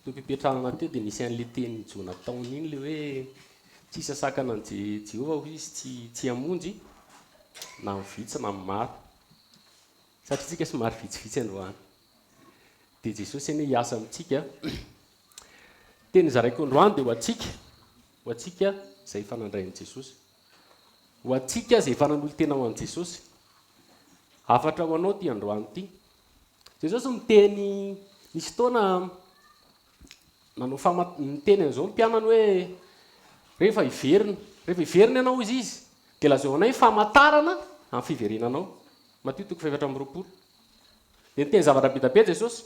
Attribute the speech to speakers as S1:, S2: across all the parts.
S1: Teo am-pipetrahana teo dia nisy an'ilay tenin'i Jonathan iny ilay hoe tsy hisy hahasakana an'i Jehovah hoy izy tsy tsy hamonjy na amin'ny vitsy na amin'ny maro. Satria tsika somary vitsivitsy androany. Dia Jesosy anie hiasa amintsika. Teny zaraiko androany dia ho antsika, ho antsika izay efa nandray an'i Jesosy. Ho antsika izay efa nanolo-tena ho an'i Jesosy. Hafatra ho anao ity androany ity. Jesosy miteny, nisy fotoana nanao fama, niteny an'izao ny mpianany hoe rehefa hiverina, rehefa hiverina ianao hozy izy, dia lazao anay ny famantarana amin'ny fiverenanao. Matio toko fahefatra amby 20. Dia niteny zavatra be dia be Jesosy.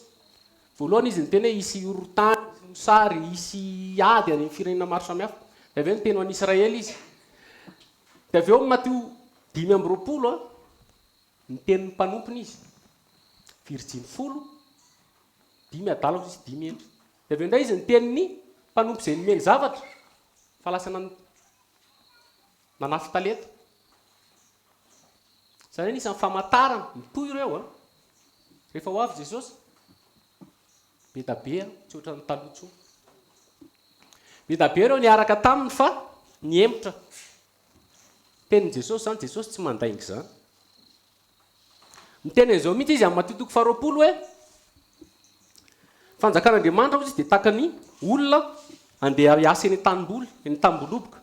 S1: Voalohany izy niteny hoe hisy horohorontany, hisy mosary, hisy ady any amin'ny firenena maro samihafa. Dia avy eo niteny ho an'i Israely izy. Dia avy eo amin'ny Matio 25, niteny ny mpanompony izy. Virjiny folo, dimy adala hozy izy, dimy hendry. Dia avy eo indray izy niteny ny mpanompo izay nomeny zavatra fa lasa nanafy talenta. Izany hoe anisan'ny famantarana, mitohy ireo an. Rehefa ho avy Jesosy, be da be an, tsy ohatran'ny taloha intsony. Be da be ireo niaraka taminy fa nihemotra. Tenin'i Jesosy izany, Jesosy tsy mandainga izany. Miteny an'izao mihitsy izy amin'ny Matio toko faharoapolo hoe, Fanjakan'Andriamanitra hozy izy dia tahaka ny olona andeha hiasa eny an-tanimboly, eny an-tanimboaloboka.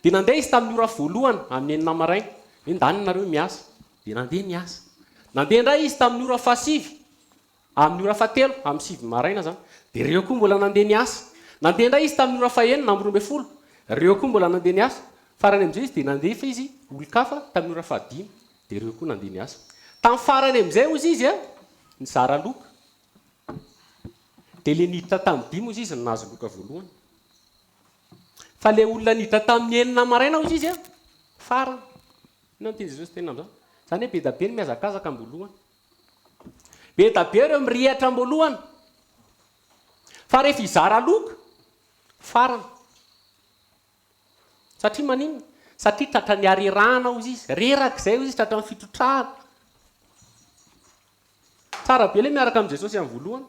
S1: Dia nandeha izy tamin'ny ora voalohany, amin'ny enina maraina. Hoe ndany nareo miasa. Dia nandeha niasa. Nandeha indray izy tamin'ny ora fahasivy, amin'ny ora fahatelo, amin'ny sivy maraina izany. Dia ireo koa mbola nandeha niasa. Nandeha indray izy tamin'ny ora fahenina amby 12. Ireo koa mbola nandeha niasa. Farany amin'izay izy dia nandefa izy olon-kafa tamin'ny ora fahadimy. Dia ireo koa nandeha niasa. Tamin'ny farany amin'izay hozy izy nizara loka. Dia ilay niditra tamin'ny dimy hozy izy no nahazo loka voalohany. Fa ilay olona niditra tamin'ny enina maraina hozy izy farany. Inona no tian'i Jesosy tenenina amin'izany? Izany hoe be dia be ny mihazakazaka am-boalohany. Be dia be ireo mirehitra am-boalohany. Fa rehefa hizara loka, farany. Satria maninona? Satria tratran'ny harerahana hozy izy. Reraka izay hozy izy, tratran'ny fitrotrahana. Tsara be ilay miaraka amin'i Jesosy amin'ny voalohany.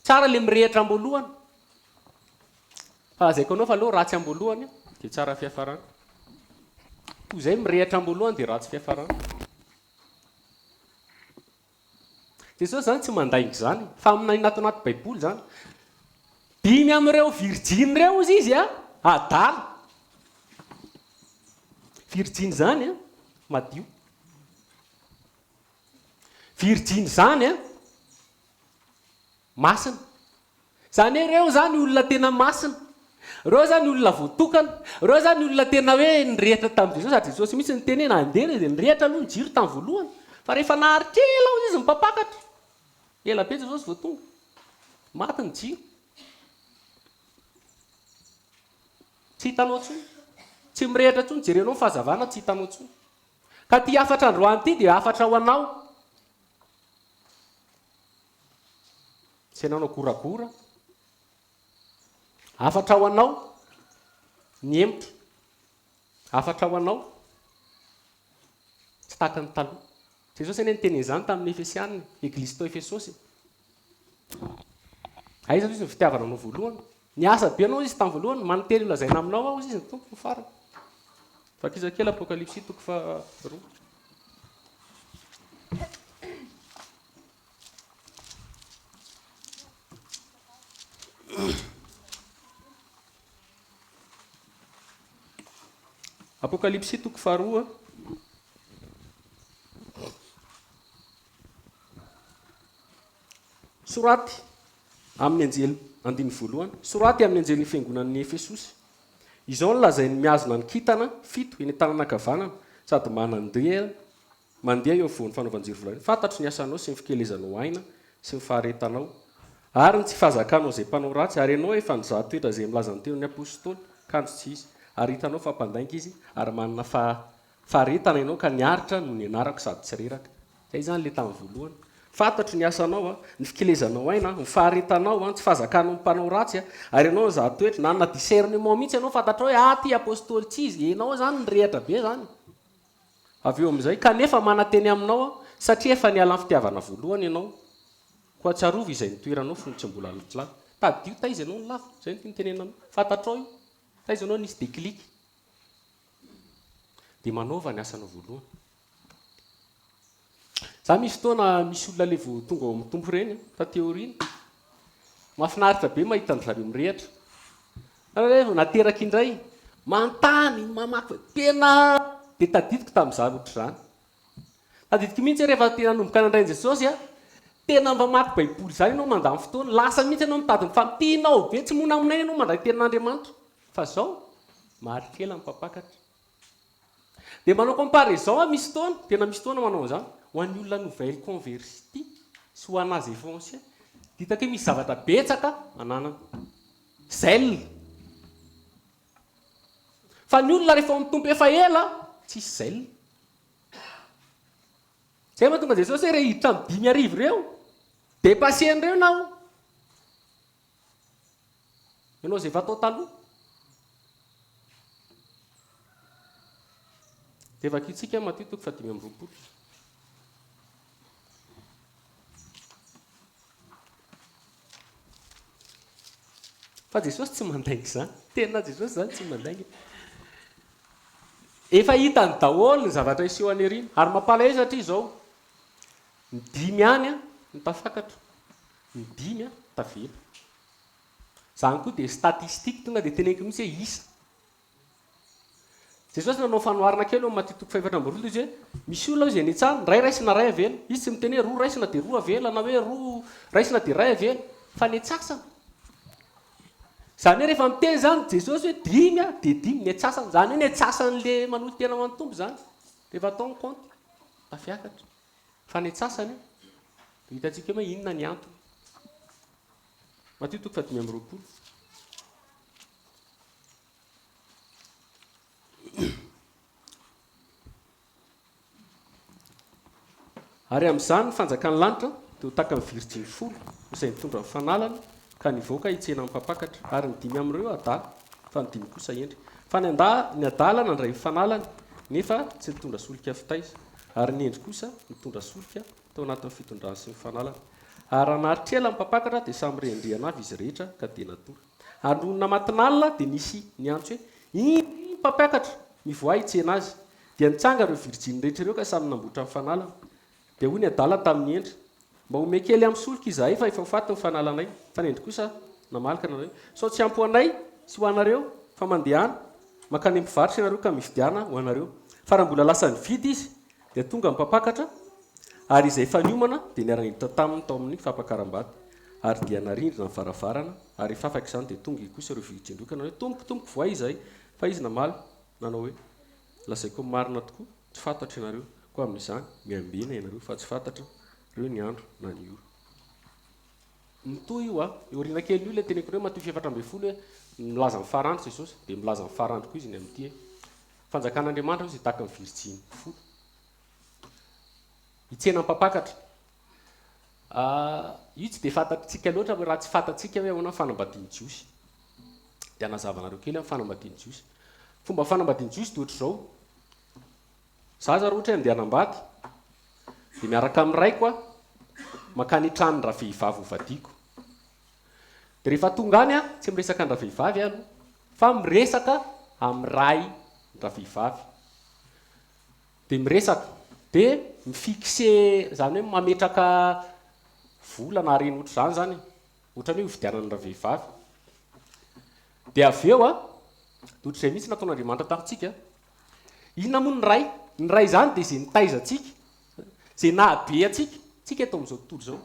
S1: Tsara ilay mirehitra am-boalohany. Fa lazaiko anao fa aleo ratsy am-boalohany dia tsara fiafarana. Toy izay mirehitra am-boalohany dia ratsy fiafarana. Jesosy izany tsy mandainga izany fa amin'ny ato anaty baiboly izany. Dimy amin'ireo virjiny ireo hozy izy a, adala. Virjiny izany a, madio. Virjiny izany a, masina. Izany hoe ireo izany olona tena masina. Ireo izany olona voatokana. Ireo izany olona tena hoe nirehitra tamin'i Jesosy. Ary Jesosy mihitsy niteny hoe nandeha ireo dia nirehitra aloha ny jiro tamin'ny voalohany. Fa rehefa naharitra ela hozy izy ny mpampakatra. Ela be Jesosy vao tonga. Maty ny jiro. Tsy hitanao intsony. Tsy mirehitra intsony. Jerenao ny fahazavana tsy hitanao intsony. Ka ity hafatra androany ity dia hafatra ho anao. Tsy nanao goragora. Hafatra ho anao nihemotra. Hafatra ho anao tsy tahaka ny taloha. Jesosy anie niteny an'izany tamin'ny Efesianina, Eglizy tao Efesosy. Aiza hoy izy ny fitiavana anao voalohany? Niasa be anao izy tamin'ny voalohany, maninteny ho lazaina aminao aho hoy izy ny Tompo ny farany. Vakiza kely Apokalypsy toko faharoa. Apokalypsy toko faharoa. Soraty amin'ny anjely andininy voalohany. Soraty amin'ny anjelin'ny fiangonan'ny Efesosy. Izao no lazain'ny mihazona ny kintana fito eny an-tanana ankavanana sady manandeha Mandeha eo afovoan'ny fanaovan-jiro volamena. Fantatro ny asanao sy ny fikelezanao aina sy ny faharetanao ary ny tsy fahazakanao izay mpanao ratsy, ary ianao efa nizaha toetra izay milaza ny tenin'ny apostoly, kanjo tsy izy. Ary hitanao fa mpandainga izy, ary manana faharetana ianao ka niaritra noho ny anarako sady tsy reraka. Izay izany ilay tamin'ny voalohany. Fantatro ny asanao, ny fikelezanao aina, ny faharetanao, ny tsy fahazakanao ny mpanao ratsy, ary ianao nizaha toetra. Nanana discernement mihitsy ianao, fantatrao hoe, ah, ity apostoly tsy izy. Ianao izany nirehatra be izany. Avy eo amin'izay, kanefa mananteny aminao aho, satria efa niala ny fitiavana voalohany ianao. Koa tsarovy izay nitoeranao fony tsy mbola lavo. Tadidio taiza ianao no lavo, izay no tiany tenenina aminao. Fantatrao io. Taiza ianao nisy déclic. Dia manaova ny asanao voalohany. Za misy fotoana misy olona le vao tonga ao amin'ny Tompo ireny taty aoriana. Mahafinaritra be mahita an-dry zareo mirehatra. Fa nateraka indray, manontany, mamaky, tena dia tadidiko tamin'izaho ohatr'izany. Tadidiko mihitsy hoe rehefa tena nanomboka nandray an'i Jesosy aho, tena mamaky Baiboly izany ianao mandany fotoana, lasa mihitsy ianao mitady ny fa tianao be, tsy monamonaina ianao mandray tenin'Andriamanitra. Fa izao, maharikela ny mpampakatra. Dia manao comparaison aho misy fotoana, tena misy fotoana manao an'izany, ho an'ny olona nouvelle converti sy ho an'azy efa ancien, dia hitako hoe misy zavatra betsaka ananana. Zèle. Fa ny olona rehefa ao amin'ny Tompo efa ela, tsisy zèle. Zay mahatonga Jesosy hoe re hiditra amin'ny 5000 ireo, dépasser an'ireo ianao. Ianao izay efa tao taloha. Dia vakitsika Matio toko faha 25. Fa Jesosy tsy mandainga izany. Tena Jesosy izany tsy mandainga. Efa hitany daholo ny zavatra hiseho any aoriana. Ary mampalahelo satria izao, ny dimy ihany no tafakatra, ny dimy tavela. Izany koa dia statistique, tonga dia teneniko mihitsy hoe isa. Jesosy nanao fanoharana kely ao amin'ny Matio toko fahefatra amby roapolo izy hoe misy olona hoy izy eny an-tsaha, ny iray raisina iray avela. Izy tsy miteny hoe roa raisina dia roa avela na hoe roa raisina dia iray avela fa ny antsasany. Izany hoe rehefa miteny izany Jesosy hoe dimy dia dimy ny antsasany. Izany hoe ny antsasan'le manolo-tena ho an'ny Tompo izany rehefa atao ny kaonty tafiakatra. Fa ny antsasany dia hitantsika hoe inona ny antony. Matio toko fahadimy amby roapolo. Ary amin'izany ny fanjakan'ny lanitra dia ho tahaka ny virjiny folo izay nitondra ny fanalany ka nivoaka hitsena ny mpampakatra, ary ny dimy amin'ireo adala, fa ny dimy kosa hendry. Fa ny anda, ny adala nandray ny fanalany, nefa tsy nitondra solika fitaiza, ary ny hendry kosa nitondra solika tao anatin'ny fitondrany sy ny fanalany. Ary raha naharitra ela ny mpampakatra dia samy rendrehana avy izy rehetra ka dia natory. Ary nony namatin'alina dia nisy niantso hoe, Indry ny mpampiakatra! Mivoaha hitsena azy. Dia nitsanga ireo virjiny rehetra ireo ka samy namboatra ny fanalany. Dia hoy ny adala tamin'ny hendry, Mba omeo kely amin'ny solika izahay fa efa ho faty ny fanalanay. Fa ny hendry kosa namaly ka nanao hoe, Sao tsy ampy ho anay sy ho anareo, fa mandehana mankany amin'ny mpivarotra ianareo ka mividiana ho anareo. Fa raha mbola lasa nividy izy, dia tonga ny mpampakatra, ary izay efa niomana dia niara-niditra taminy tao amin'ny fampakaram-bady, ary dia narindrina ny varavarana, ary rehefa afaka izany dia tonga kosa ireo virjin-droa ka nanao hoe, Tompoko, tompoko, vohay izahay. Fa izy namaly, nanao hoe, Lazaiko amin'ny marina tokoa, tsy fantatro ianareo, koa amin'izany, miambena ianareo, fa tsy fantatrareo ny andro na ny ora. Mitohy io a! Eo aoriana kelin'io ilay teneniko anareo Matio 14 hoe milaza ny farandro Jesosy, dia milaza ny farandro koa izy ny amin'ity hoe, Fanjakan'Andriamanitra hozy tahaka ny virjiny folo. Hitsena mpampakatra. Io tsy dia fantatsika loatra raha tsy fantatsika hoe ahoana ny fanambadian'ny Jiosy. Dia hanazava anareo kely amin'ny fanambadian'ny Jiosy. Fomba fanambadian'ny Jiosy dia ohatr'izao. Za raha ohatra hoe andeha hanambady dia miaraka amin'ny raiko aho mankany an-tranon-dravehivavy ho vadiako. Dia rehefa tonga any aho, tsy miresaka an-dravehivavy aho aloha, fa miresaka amin'ny ray-dravehivavy. Dia miresaka, dia mi-fixer, izany hoe mametraka vola na harena ohatr'izany izany e, ohatran'ny hoe hovidianana an-dravehivavy. Dia avy eo an, dia ohatr'izay mihitsy nataon'Andriamanitra tamintsika. Inona moa ny ray? Ny ray izany dia izay nitaiza antsika, izay nahabe antsika, tsika eto amin'izao tontolo izao.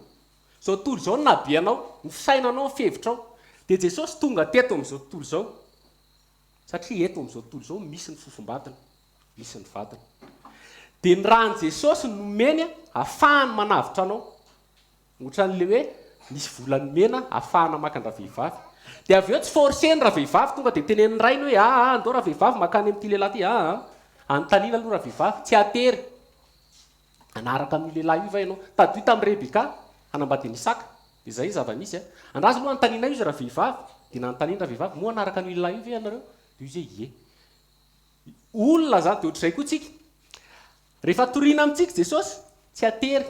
S1: Izao tontolo izao no nahabe anao, ny fisainanao, ny fihevitrao. Dia Jesosy tonga teto amin'izao tontolo izao, satria eto amin'izao tontolo izao misy ny fofombadina, misy ny vadina. Dia ny ràn'i Jesosy no nomeny ahafahany manavotra anao. Ohatran'ilay hoe nisy vola nomena ahafahana maka an-dravehivavy. Dia avy eo tsy forcer-ny ravehivavy, tonga dia tenenin'ny rainy hoe aa andao ravehivavy mankany amin'ity lehilahy ity, aa anontaniana aloha ravehivavy, tsy atery. Hanaraka an'io lehilahy io va ianao? Tadidio tamin'i Rebeka, hanambady an'i Isaka. Dia izay ny zava-nisy a. Andraso aloha hanontanianay izy ravehivavy. Dia nanontaniany ravehivavy, moa hanaraka an'io lehilahy io ve ianareo? Dia hoy izy hoe, ie. Olona izany, dia ohatr'izay koa tsika. Rehefa torina amintsika Jesosy, tsy atery.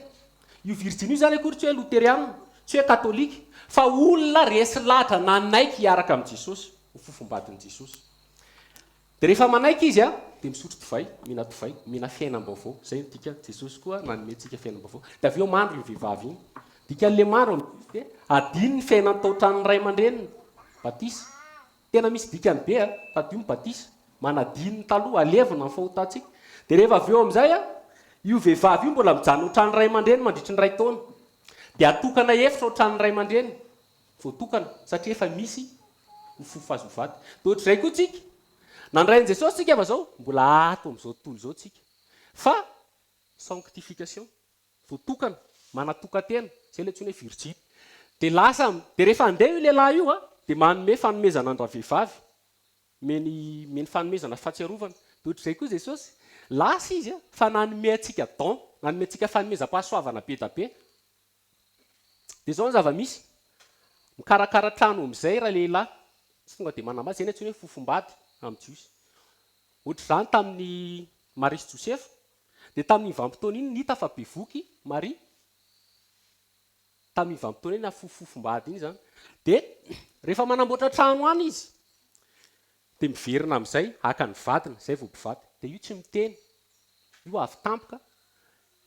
S1: Io virjiny io izany akory tsy hoe loteriana. Tsy hoe katolika, fa olona resy lahatra nanaiky hiaraka amin'i Jesosy, ho fofombadin'i Jesosy. Dia rehefa manaiky izy a, dia misotro divay, mihina divay, mihina fiainam-baovao. Izay no dikany. Jesosy koa nanome antsika fiainam-baovao. Dia avy eo mandro iny vehivavy iny. Dikan'ilay mandro amin'ny Jiosy dia adino ny fiainany tao an-tranon'ny ray aman-dreniny. Batisa. Tena misy dikany be a, tadidio ny batisa. Manadino ny taloha, alevina ny fahotantsika. Dia rehefa avy eo amin'izay a, io vehivavy io mbola mijanona ao an-tranon'ny ray aman-dreny mandritry ny iray taona. Dia atokana efitra ao an-tranon'ny ray aman-dreny. Voatokana, satria efa misy ho fofo azy ho vady. Dia ohatr'izay koa tsika. Nandray an'i Jesosy tsika fa zao mbola ato amin'izao tontolo izao tsika. Fa sanctification, voatokana, manatokan-tena, izay ilay antsoina hoe virjiny. Dia lasa, dia rehefa handeha io lehilahy io dia manome fanomezana an-dravehivavy. Omeny, omeny fanomezana fahatsiarovana. Dia ohatr'izay koa Jesosy. Lasa Izy fa nanome antsika don, nanome antsika fanomezam-pahasoavana be da be. Dia izao ny zava-misy, mikarakara trano amin'izay ralehilahy, tsy tonga dia manambady, izay no antsoina hoe fofombady amin'ny Jiosy. Ohatr'izany tamin'i Maria sy Josefa, dia tamin'iny vanim-potoana iny no hita fa bevoky Maria, tamin'iny vanim-potoana iny fofombady iny izany. Dia rehefa manamboatra trano any izy, dia miverina amin'izay haka ny vadiny, izay vao mpivady. Dia io tsy miteny, io avy tampoka,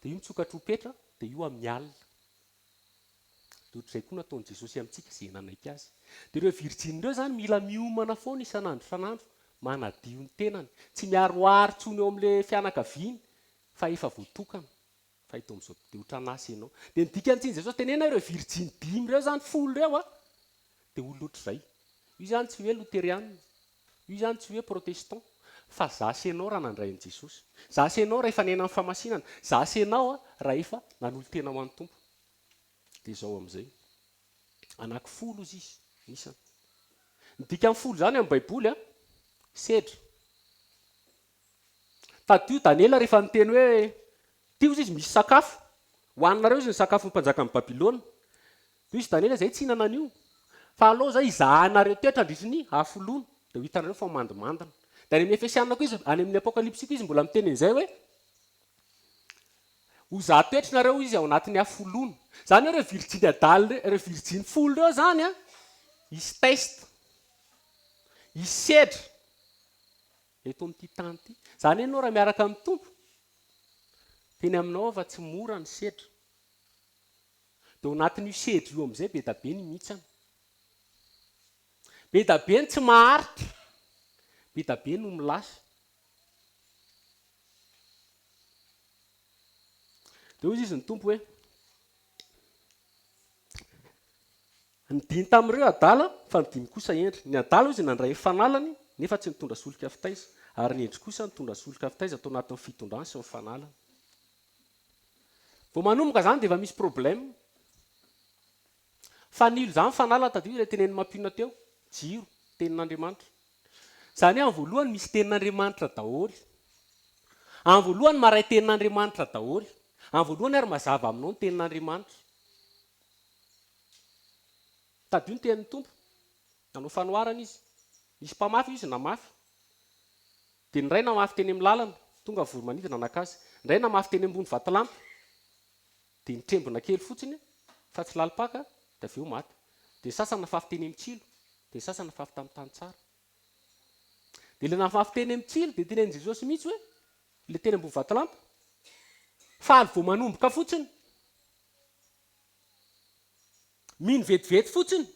S1: dia io mitsoka trompetra, dia io amin'ny alina. Dia ohatr'izay koa nataon'i Jesosy amintsika izay nanaiky Azy. Dia ireo virjiny ireo izany mila miomana foana isan'andro isan'andro, manadio ny tenany, tsy miharoharo intsony eo amin'ilay fianakaviany fa efa voatokana, fa eto amin'izao dia ohatran'asa ianao. Dia ny dikan'ny tian'i Jesosy tenenina ireo virjiny dimy ireo izany, folo ireo an, dia olona ohatr'izay. Io izany tsy hoe loterianina, io izany tsy hoe protestant, fa za sy ianao raha nandray an'i Jesosy. Za sy ianao raha efa niaina ny fahamasinana. Za sy ianao raha efa nanolo-tena ho an'ny Tompo. Dia izao amin'izay. Anaky folo izy izy, ny isany. Ny dikan'ny folo izany amin'ny Baiboly an, sedra. Tadidio Daniela rehefa niteny hoe, Ty hozy izy misy sakafo, hohaninareo izy ny sakafon'ny mpanjakan'i Babylona. Dia hoy izy Daniela, Izay tsy hihinana an'io, fa aleo izay hizahanareo toetra handritry ny hafoloana, dia ho hitanareo fa mandimandina. Dia any amin'ny Efesiana koa izy, any amin'ny Apokalypsy koa izy mbola miteny an'izay hoe, Hozaha toetra nareo hoy izy ao anatin'ny hafoloana. Izany hoe ireo virjiny adala ireo, ireo virjiny folo ireo izany an, hisy test, hisy sedra. Eto amin'ity tany ity. Izany hoe ianao raha miaraka amin'ny Tompo, teny aminao aho fa tsy mora ny sedra. Dia ao anatin'io sedra io amin'izay be da be ny mihitsana. Be da be ny tsy maharitra. Be da be no milasa. Dia hoy izy ny Tompo hoe, Ny dimy tamin'ireo adala, fa ny dimy kosa hendry. Ny adala, hoy izy, nandray ny fanalany, nefa tsy nitondra solika fitaiza. Ary ny hendry kosa nitondra solika fitaiza tao anatin'ny fitondrany sy ny fanalany. Vao manomboka izany dia efa misy problème. Fanilo izany fanala, tadidio ilay tenenin'i Mampionona teo, jiro, tenin'Andriamanitra. Izany hoe amin'ny voalohany misy tenin'Andriamanitra daholo. Amin'ny voalohany maray tenin'Andriamanitra daholo. Amin'ny voalohany ary mazava aminao ny tenin'Andriamanitra. Tadidio ny tenin'ny Tompo. Nanao fanoharana Izy. Nisy mpamafy Izy namafy. Dia ny iray namafy teny amin'ny lalana, tonga voro-manidina naka azy. Ny iray namafy teny ambony vatolampy, dia nitrembona kely fotsiny fa tsy lalim-paka, dia avy eo maty. Dia ny sasany nafafy teny amin'ny tsilo, dia ny sasany nafafy tamin'ny tany tsara. Dia ilay nafafy teny amin'ny tsilo dia tenenin'i Jesosy mihitsy hoe, ilay teny ambony vatolampy, faly vao manomboka fotsiny. Mino vetivety fotsiny.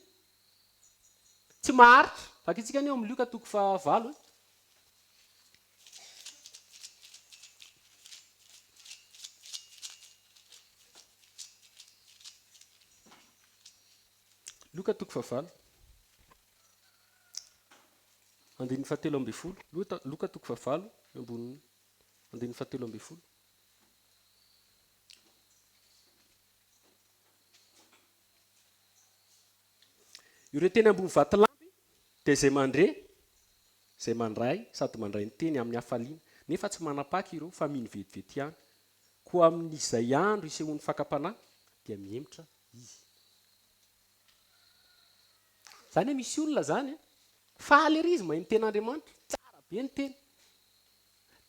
S1: Tsy maharitra. Vakintsika anie ao amin'ny Lioka toko fahavalo e. Lioka toko fahavalo. Andininy fahatelo ambin'ny folo. Lioka toko fahavalo, ambony andininy fahatelo ambin'ny folo. Ireo teny ambony vatolampy dia izay mandre, izay mandray sady mandray ny teny amin'ny hafaliana, nefa tsy manam-paka ireo fa mino vetivety ihany. Koa amin'izay andro isehoan'ny fakam-panahy dia mihemotra izy. Izany hoe misy olona izany, faly ery izy maheno ny tenin'Andriamanitra, tsara be ny teny.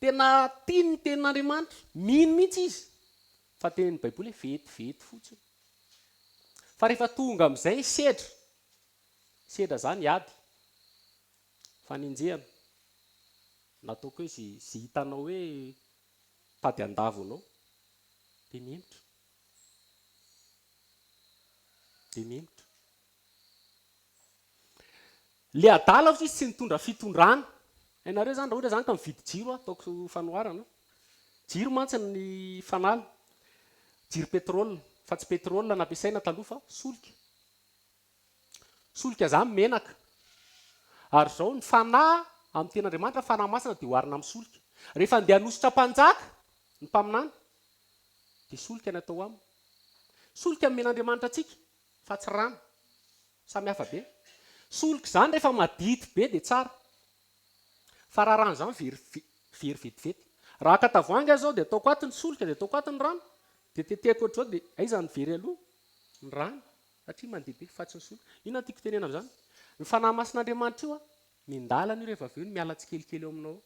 S1: Tena tiany ny tenin'Andriamanitra, mino mihitsy izy. Fa tenin'ny Baiboly hoe vetivety fotsiny. Fa rehefa tonga amin'izay sedra, sedra izany ady, fanenjehana, na ataoko hoe izay izay hitanao hoe tady handavo anao, dia mihemotra. Dia mihemotra. Le adala ozy izy tsy nitondra fitondrana. Hainareo zany raha ohatra zany ka mividy jiro aho, ataoko fanoharana, jiro mantsy ny fanala, jiro pétrole, fa tsy pétrole nampiasaina taloha fa solika. Solika zany menaka. Ary zao ny fanahy amin'ny tenin'Andriamanitra, fanahy masina dia oharina amin'ny solika. Rehefa andeha hanosotra mpanjaka ny mpaminany dia solika ny atao aminy. Solika nomen'Andriamanitra antsika fa tsy rano. Samy hafa be. Solika izany rehefa madity be dia tsara. Fa raha rano izany very very vetivety. Raha haka tavoahangy aho izao dia ataoko ato ny solika dia ataoko ato ny rano dia tetehiko ohatr'izao dia aiza no very aloha? Ny rano satria mandeha be fa tsy ny solika. Inona no tiako tenena amin'izany? Ny Fanahy Masin'Andriamanitra io an, miandalana io rehefa avy eo no miala tsikelikely eo aminao eo.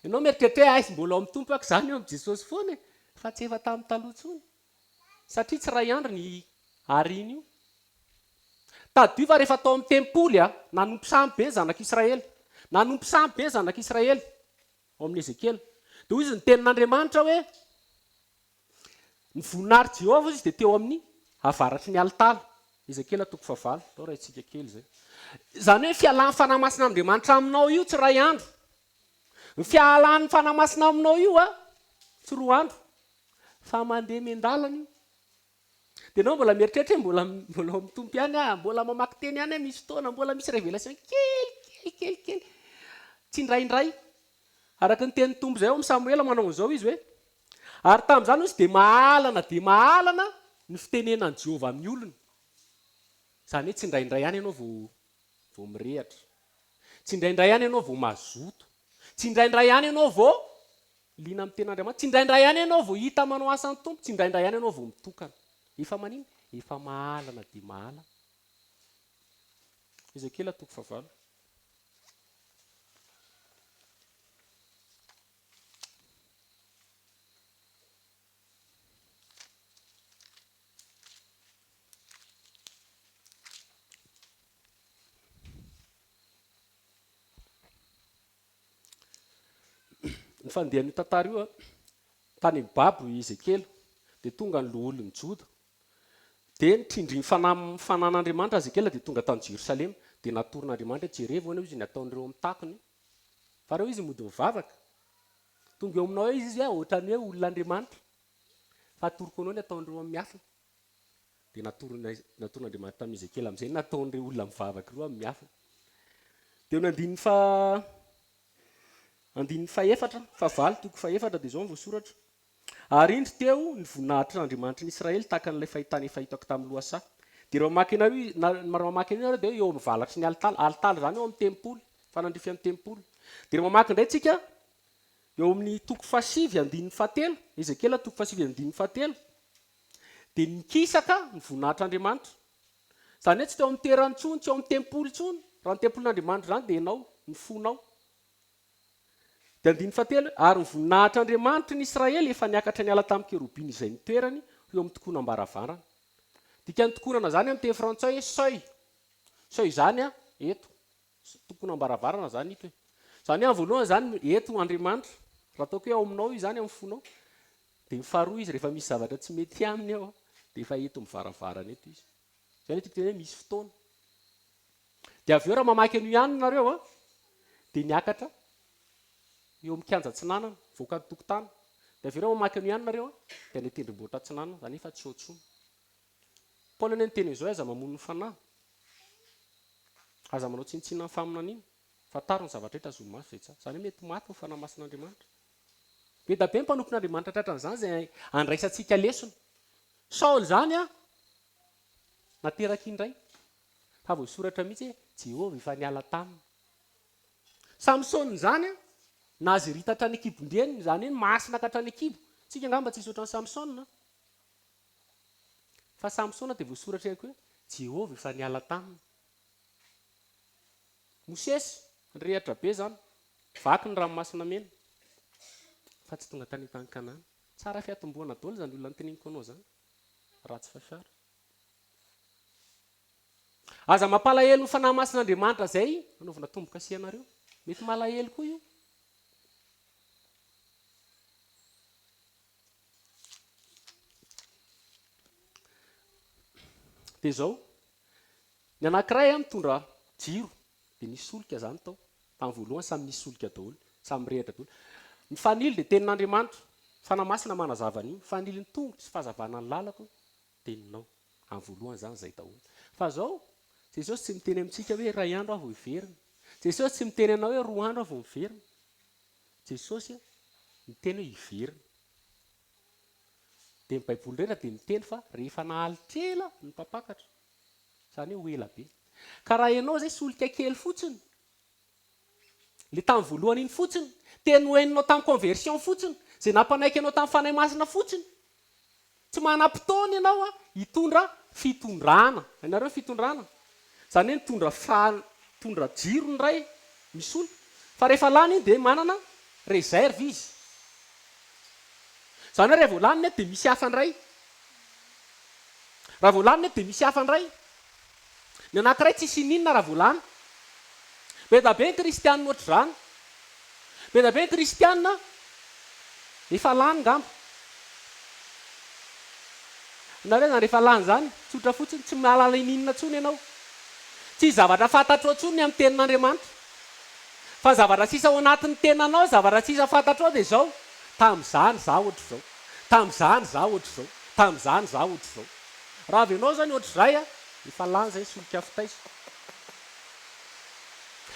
S1: Ianao mieritreritra hoe aiza mbola ao amin'ny Tompo aho izany eo amin'i Jesosy foana e! Fa tsy efa tamin'ny taloha intsony. Satria tsy iray andro ny arina io. Tadidio fa rehefa tao amin'ny tempoly, nanompo sampy be ny zanak'Israely. Nanompo sampy be ny zanak'Israely, ao amin'ny Ezekiela. Dia hoy izy ny tenin'Andriamanitra hoe, Ny voninahitr'i Jehovah, hoy izy, dia teo amin'ny avaratry ny alitara. Ezekiela toko fahavalo. Atao raintsika kely izay. Izany hoe fialan'ny Fanahy Masin'Andriamanitra aminao io tsy iray andro. Ny fialan'ny Fanahy Masina aminao io tsy roa andro. Fa mandeha miandalana io. Dia ianao mbola mieritreritra hoe mbola mbola ao amin'ny Tompo ihany aho, mbola mamaky teny ihany aho, misy fotoana mbola misy révélation kely kely kely kely. Tsindraindray. Araka ny tenin'ny Tompo izay ao amin'ny Samoela manao an'izao izy hoe, Ary tamin'izany hoy izy dia mahalana dia mahalana ny fitenenan'i Jehovah amin'ny olony. Izany hoe tsindraindray ihany ianao vao vao mirehatra. Tsindraindray ihany ianao vao mazoto. Tsindraindray ihany ianao vao Liana amin'ny tenin'Andriamanitra. Tsindraindray ihany ianao vao hita manao asan'ny Tompo, tsindraindray ihany ianao vao mitokana. Efa maninona? Efa mahalana dia mahalana. Ezekiela toko fahavalo. Ny fandehan'io tantara io, tany amin'ny babo i Ezekiela, dia tonga ny loholon'i Joda. Dia notsindrin'ny fanahy fanan'Andriamanitra Ezekiela dia tonga tany Jerosalema. Dia natoron'Andriamanitra hoe jerevo anie hozy ny ataon'ireo amin'ny takony. Fa reo izy mody mivavaka. Tonga eo aminao eo izy hoe ohatran'ny hoe olon'Andriamanitra. Fa atoroko anao ny ataon'ireo amin'ny miafina. Dia natoron'Andriamanitra tamin'i Ezekiela amin'izay ny nataon'ireo olona mivavaka ireo amin'ny miafina. Dia eo amin'ny andininy faha andininy fahefatra, fahavalo, toko fahefatra dia izao no voasoratra, Ary indro teo ny voninahitr'Andriamanitry ny Israely tahaka an'ilay fahitana efa hitako tamin'ny lohasaha. Dia raha mamaky anareo, raha mamaky an'io nareo dia eo amin'ny valatry ny alitala, alitala izany eo amin'ny tempoly, fanandrify amin'ny tempoly. Dia raha mamaky indray tsika eo amin'ny toko fahasivy andininy fahatelo, Ezekiela toko fahasivy andininy fahatelo, Dia nikisaka ny voninahitr'Andriamanitra. Izany hoe tsy teo amin'ny toerany intsony, tsy ao amin'ny tempoly intsony. Raha ny tempolin'Andriamanitra izany dia ianao, ny fonao. Dia andininy fahatelo hoe, Ary ny voninahitr'Andriamanitry ny Israely efa niakatra niala tamin'ny kerobima izay nitoerany ho eo amin'ny tokonam-baravarana. Dikan'ny tokonana izany amin'ny teny frantsay hoe seuil. Seuil izany eto. Tokonam-baravarana izany ito e. Izany hoe amin'ny voalohany izany eto Andriamanitra, raha ataoko hoe ao aminao io izany, amin'ny fonao, dia ny faharoa izy rehefa misy zavatra tsy mety aminy ao dia efa eto amin'ny varavarana eto izy. Izay no tiako tenenina hoe misy fotoana. Dia avy eo raha mamaky an'io ihany nareo an, dia miakatra eo amin'ny kianja atsinanana, mivoaka ny tokotany. Dia avy eo raha mamaky an'io ihany nareo an, dia any an-tendrombohitra atsinanana, izany hoe efa tsy eo intsony. Paoly anie niteny an'izao hoe aza mamono ny fanahy. Aza manao tsinontsinona ny faminaniana. Fantaro ny zavatra rehetra azo maso izay tsara. Izany hoe mety maty ny fanahy masin'Andriamanitra. Be da be ny mpanompon'Andriamanitra tratran'izany izay andraisantsika lesona. Saoly izany an, nateraka indray. Fa voasoratra mihitsy hoe Jehovah efa niala taminy. Samsona izany an, nazirita hatrany an-kibon-dreniny, izany hoe masina ka hatrany an-kibo. Tsika angamba tsisy ohatran'i Samsona. Fa Samsona dia voasoratra ihany koa hoe Jehovah efa niala taminy. Mosesy, nirehatra be izany, vaky ny ranomasina mena, fa tsy tonga tany an-tany Kanana. Tsara fiatombohana daholo izany olona noteneniko anao izany. Ratsy fiafara. Aza mampalahelo ny Fanahy Masin'Andriamanitra izay anaovana tombo-kase anareo. Mety malahelo koa io. Dia izao, ny anankiray mitondra jiro, dia nisy solika izany tao. Tamin'ny voalohany samy nisy solika daholo, samy mirehitra daholo. Ny fanilo dia tenin'Andriamanitra, Fanahy Masina manazava an'io. Fanilo ny tongotro sy fahazavana ny lalako, teninao. Amin'ny voalohany izany izay daholo. Fa izao, Jesosy tsy miteny amintsika hoe iray andro aho vao hiverina. Jesosy tsy miteny anao hoe roa andro aho vao miverina. Jesosy miteny hoe hiverina. Dia ny Baiboly rehetra dia miteny fa rehefa nahalitra ela ny mpampakatra. Izany hoe ho ela be. Ka raha ianao izay solika kely fotsiny, ilay tamin'ny voalohany iny fotsiny, teny nohenonao tamin'ny conversion fotsiny, izay nampanaiky anao tamin'ny Fanahy Masina fotsiny, tsy manam-potoana ianao hitondra fitondrana. Hainareo ny fitondrana? Izany hoe mitondra fa, mitondra jiro ny iray, misolo. Fa rehefa lany iny dia manana réserve izy. Izany hoe raha vao lany ny eto dia misy hafa indray. Raha vao lany ny eto dia misy hafa indray. Ny anankiray tsisy ininona raha vao lany. Be dia be ny kristianina ohatr'izany. Be dia be ny kristianina efa lany ngamba. Nareo zany rehefa lany zany, tsotra fotsiny, tsy mahalala ininona intsony ianao. Tsisy zavatra fantatrao intsony ny amin'ny tenin'Andriamanitra. Fa ny zavatra sisa ao anatin'ny tenanao, zavatra sisa fantatrao dia izao, tamin'izany izaho ohatr'izao, tamin'izany izaho ohatr'izao, tamin'izany izaho ohatr'izao. Raha avy ianao izany ohatr'izay a, efa lany izay ny solika fitaiza.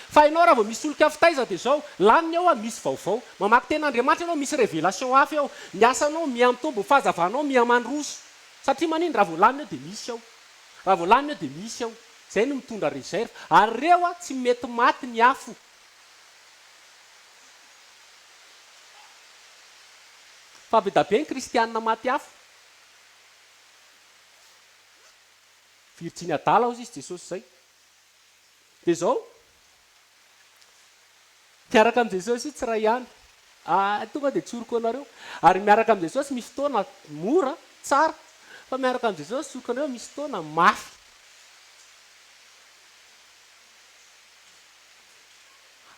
S1: Fa ianao raha vao misy solika fitaiza dia izao, lany ny ao a, misy vaovao. Mamaky tenin'Andriamanitra ianao, misy révélation hafa eo. Ny asanao miha mitombo, ny fahazavanao miha mandroso. Satria manino? Raha vao lany ny eo dia misy ao. Raha vao lany ny eo dia misy ao. Izay no mitondra réserve. Ary ireo a, tsy mety maty ny afo. Fa be da be ny kristianina maty afo. Virjiny adala hozy izy Jesosy izay. Dia izao, miaraka amin'i Jesosy io tsy iray ihany. Ah, tonga dia tsoriko anareo. Ary miaraka amin'i Jesosy misy fotoana mora, tsara, fa miaraka amin'i Jesosy tsoriko anareo misy fotoana mafy.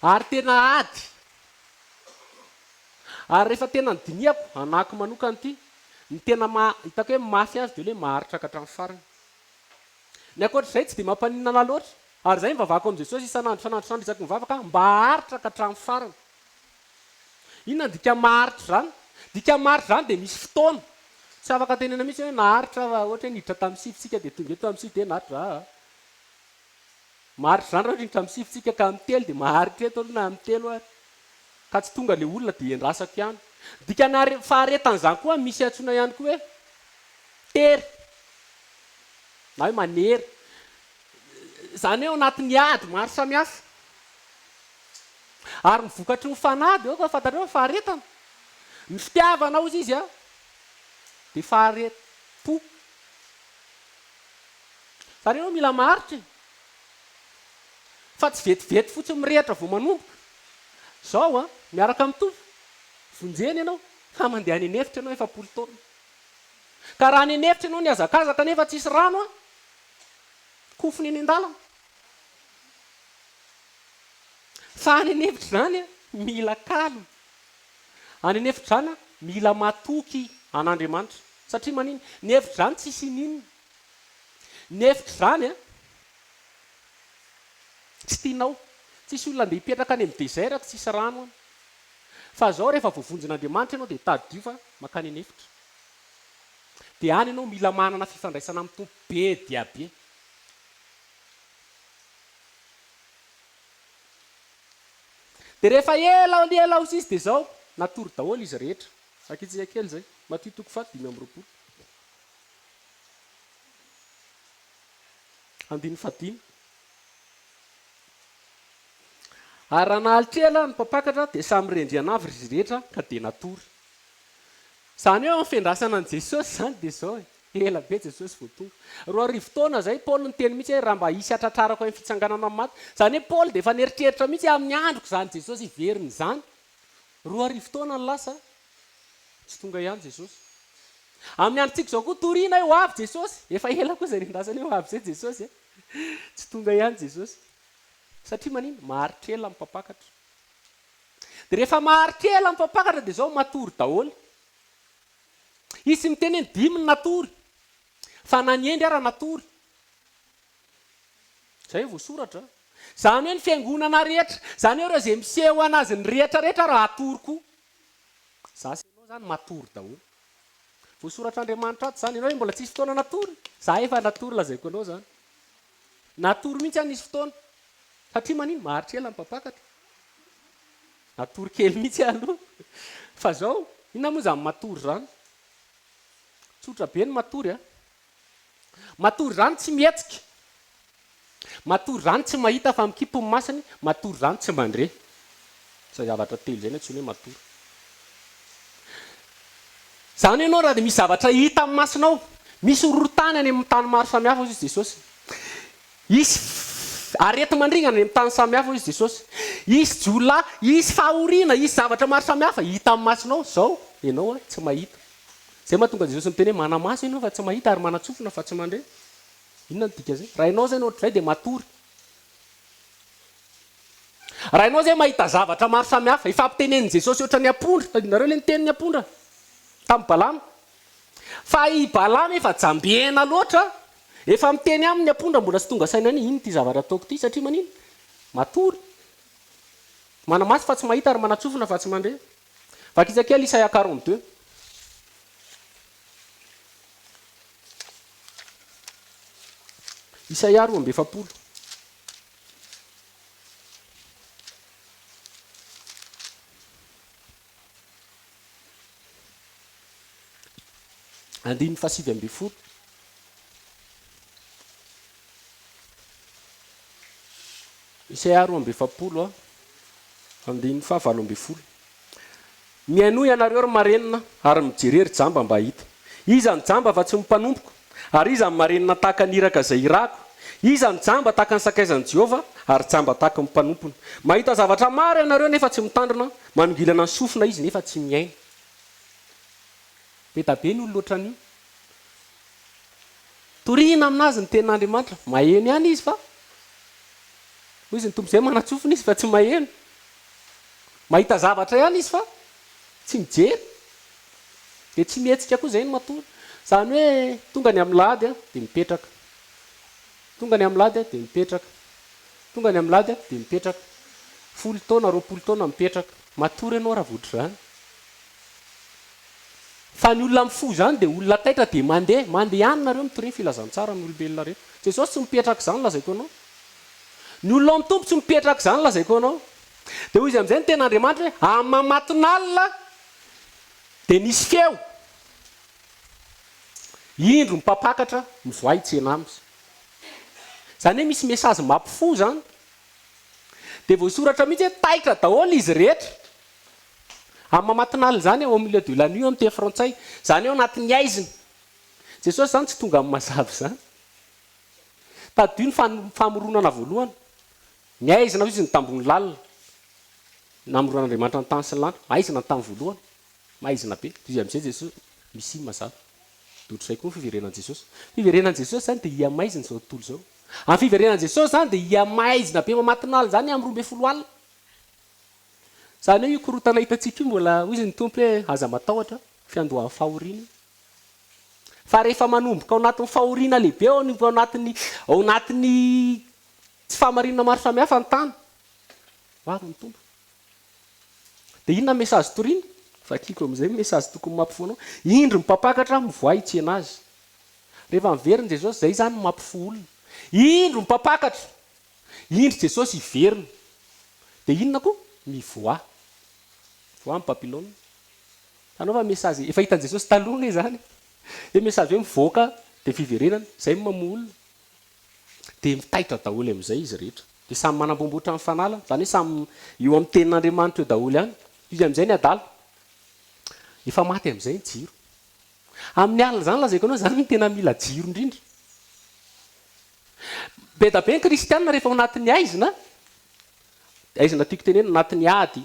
S1: Ary tena ady. Ary rehefa tena nodinihako, anako manokana ity, ny tena ma, hitako hoe mafy azy dia ilay hoe maharitra ka hatramin'ny farany. Ny ankoatr'izay tsy dia mampaninona anah loatra. Ary izay mivavahako amin'i Jesosy isan'andro isan'andro isan'andro isaky ny mivavaka aho, mba haharitra ka hatramin'ny farany. Inona ny dika maharitra izany? Dika maharitra izany dia misy fotoana. Tsy afaka tenena mihitsy hoe naharitra aho ohatra hoe niditra tamin'ny sivy tsika dia tonga eto amin'ny sivy dia naharitra aa. Maharitra izany raha ohatra niditra amin'ny sivy tsika ka amin'ny telo dia maharitra eto aloha na amin'ny telo ary. Ka tsy tonga ilay olona dia endrasako ihany. Dikany faharetana izany koa misy antsoina ihany koa hoe tery. Na hoe manery. Izany hoe ao anatin'ny ady maro samihafa. Ary ny vokatry ny fanahy dia aoka fantatrao fa faharetana. Ny fitiavana hozy izy a, dia faharetam-po. Izany hoe ianao mila maharitra e. Fa tsy vetivety fotsiny mirehitra vao manomboka. Izao a, miaraka amin'ny Tompo, vonjena ianao, fa mandeha any an'efitra ianao 40 taona. Ka raha any an'efitra ianao nihazakazaka nefa tsisy rano an, kofona eny an-dalana. Fa any an'efitra izany an, mila calme. Any an'efitra izany an, mila matoky an'Andriamanitra. Satria manina? Ny efitra izany tsisy ininona. Ny efitra izany an, tsy tianao. Tsisy olona andeha hipetraka any amin'ny désert tsisy rano any. Fa zao rehefa voavonjin'Andriamanitra ianao dia tadidio fa mankany an'efitra. Dia any ianao mila manana fifandraisana amin'ny Tompo be dia be. Dia rehefa ela ela hozy izy dia zao, natory daholo izy rehetra. Akintsika kely izay. Matio toko faha 25. Andininy fahadimy. Ary raha nahalitra ela ny mpampakatra dia samy rendrihana avy izy rehetra ka dia natory. Izany hoe ao amin'ny fiandrasana an'i Jesosy izany dia izao e, ela be Jesosy vao tonga. 2000 taona izay Paoly niteny mihitsy hoe raha mba hisy hatratrarako amin'ny fitsanganana amin'ny maty. Izany hoe Paoly dia efa nieritreritra mihitsy hoe amin'ny androko izany Jesosy hiverina izany. 2000 taona ny lasa, tsy tonga ihany Jesosy. Amin'ny androntsika izao koa torina hoe ho avy Jesosy. Efa ela koa izay niandrasana hoe ho avy izay Jesosy e. Tsy tonga ihany Jesosy. Satria manino? Maharitra ela ny mpampakatra. Dia rehefa maharitra ela ny mpampakatra dia izao matory daholo. Hisy miteny hoe ny dimy no natory. Fa na ny hendry ara natory. Izay voasoratra. Izany hoe ny fiangonana rehetra, izany hoe ireo izay miseho anazy ny rehetra rehetra raha hatory koa. Za sy ianao izany matory daholo. Voasoratr'Andriamanitra ato izany. Ianao ve mbola tsisy fotoana natory? Za efa natory lazaiko anao izany. Natory mihitsy aho nisy fotoana. Satria manino? Maharitra ela ny mpampakatra. Natory kely mihitsy aho aloha. Fa zao, inona moa izany matory izany? Tsotra be ny matory a. Matory izany tsy mihetsika. Matory izany tsy mahita fa mikipy ny masony, matory izany tsy mandre. Izay zavatra telo izay no antsoina hoe matory. Izany hoe ianao raha dia misy zavatra hita amin'ny masonao, misy horohorontany any amin'ny tany maro samihafa hoy Jesosy. Hisy areti-mandringana any amin'ny tany samihafa hoy Jesosy. Hisy jiolahy, hisy fahoriana, hisy zavatra maro samihafa hita amin'ny masonao, izao ianao tsy mahita. Izay mahatonga Jesosy miteny hoe mana-maso ianao fa tsy mahita ary manan-tsofina fa tsy mandre. Inona no dikan'izay? Raha ianao izay no ohatr'izay dia matory. Raha ianao izay mahita zavatra maro samihafa, ifampitenenin'i Jesosy ohatran'ny apondra, tadidinareo ilay niteny ny apondra tamin'i Balama? Fa i Balama efa jambena loatra, efa miteny aminy ny apondra mbola tsy tonga saina any, inona ity zavatra ataoko ity, satria manino? Matory. Mana-maso fa tsy mahita ary manan-tsofina fa tsy mandre. Vakitsa kely Isaia 42. Isaia 42. Andininy faha-19. Isaia 42, andininy faha-18. Mihainoa ianareo ry marenina, ary mijere ry jamba mba hahita. Iza no jamba fa tsy ny mpanompoko? Ary iza no marenina tahaka ny iraka izay irahako? Iza no jamba tahaka ny sakaizan'i Jehovah, ary jamba tahaka ny mpanompony? Mahita zavatra maro ianareo nefa tsy mitandrina, manongilana ny sofina izy nefa tsy mihaino. Be da be ny olona ohatran'io. Torina aminazy ny tenin'Andriamanitra, maheno ihany izy fa, hoy izy ny Tompo izay manan-tsofina izy fa tsy maheno. Mahita zavatra ihany izy fa tsy mijery. Dia tsy mihetsika koa izay no matory. Izany hoe tonga ny amin'ny lahady dia mipetraka. Tonga ny amin'ny lahady dia mipetraka. Tonga ny amin'ny lahady dia mipetraka. Folo taona, 20 taona mipetraka. Matory ianao raha vao ohatr'izany. Fa ny olona mifoha izany dia olona taitra dia mandeha. Mandeha ihany nareo mitoria ny filazantsara amin'ny olombelona rehetra. Jesosy tsy mipetraka izany lazaiko anao. Ny olona ao amin'ny Tompo tsy mipetraka izany lazaiko anao. Dia hoy izy amin'izay ny tenin'Andriamanitra hoe, Amamatonalina dia nisy feo, indro ny mpampakatra mivoaha hitsena aminy. Izany hoe misy message mampifoha izany. Dia voasoratra mihitsy hoe taitra daholo izy rehetra. Amamatonalina izany au milieu de la nuit amin'ny teny frantsay. Izany hoe ao anatin'ny haizina. Jesosy izany tsy tonga amin'ny mazava izany. Tadidio ny famoronana voalohany. Ny haizina hoy izy ny tambony lalina. Namoronan'Andriamanitra ny tany sy ny lanitra. Haizina ny tany voalohany. Maizina be. Toy izay amin'izay Jesosy, misy mazava. Dia ohatr'izay koa ny fiverenan'i Jesosy. Fiverenan'i Jesosy izany dia hihamaizina izao tontolo izao. Amin'ny fiverenan'i Jesosy izany dia hihamaizina be mamatinalina izany amin'ny 12 alina. Izany hoe io korontana hitantsika io mbola, hoy izy ny Tompo hoe aza matahotra, fiandohan'ny fahoriana io. Fa rehefa manomboka ao anatin'ny fahoriana lehibe, ao anatin'ny ao anatin'ny tsy fahamarinana maro samihafa ny tany, ho avy ny Tompo. Dia inona ny message torina? Vakiko amin'izay ny message tokony mampifoha anao. Indro ny mpampakatra mivoaha hitsena azy. Rehefa miverina Jesosy, izay izany no mampifoha olona. Indro ny mpampakatra! Indro Jesosy hiverina. Dia inona koa? Mivoaha. Mivoaha ny Babylona. Hitanao fa message efa hitan'i Jesosy taloha anie izany. Hoe message hoe mivoaka dia fiverenana, izay no mamoha olona. Dia mitaitra daholo amin'izay izy rehetra. Dia samy manambombotra ny fanala, izany hoe samy eo amin'ny tenin'Andriamanitra eo daholo ihany. Izy amin'izay ny adala. Efa maty amin'izay ny jiro. Amin'ny alina izany lazaiko anao, izany no tena mila jiro indrindra. Be da be ny kristiana rehefa ao anatin'ny haizina, haizina tiako tenenina, anatin'ny ady,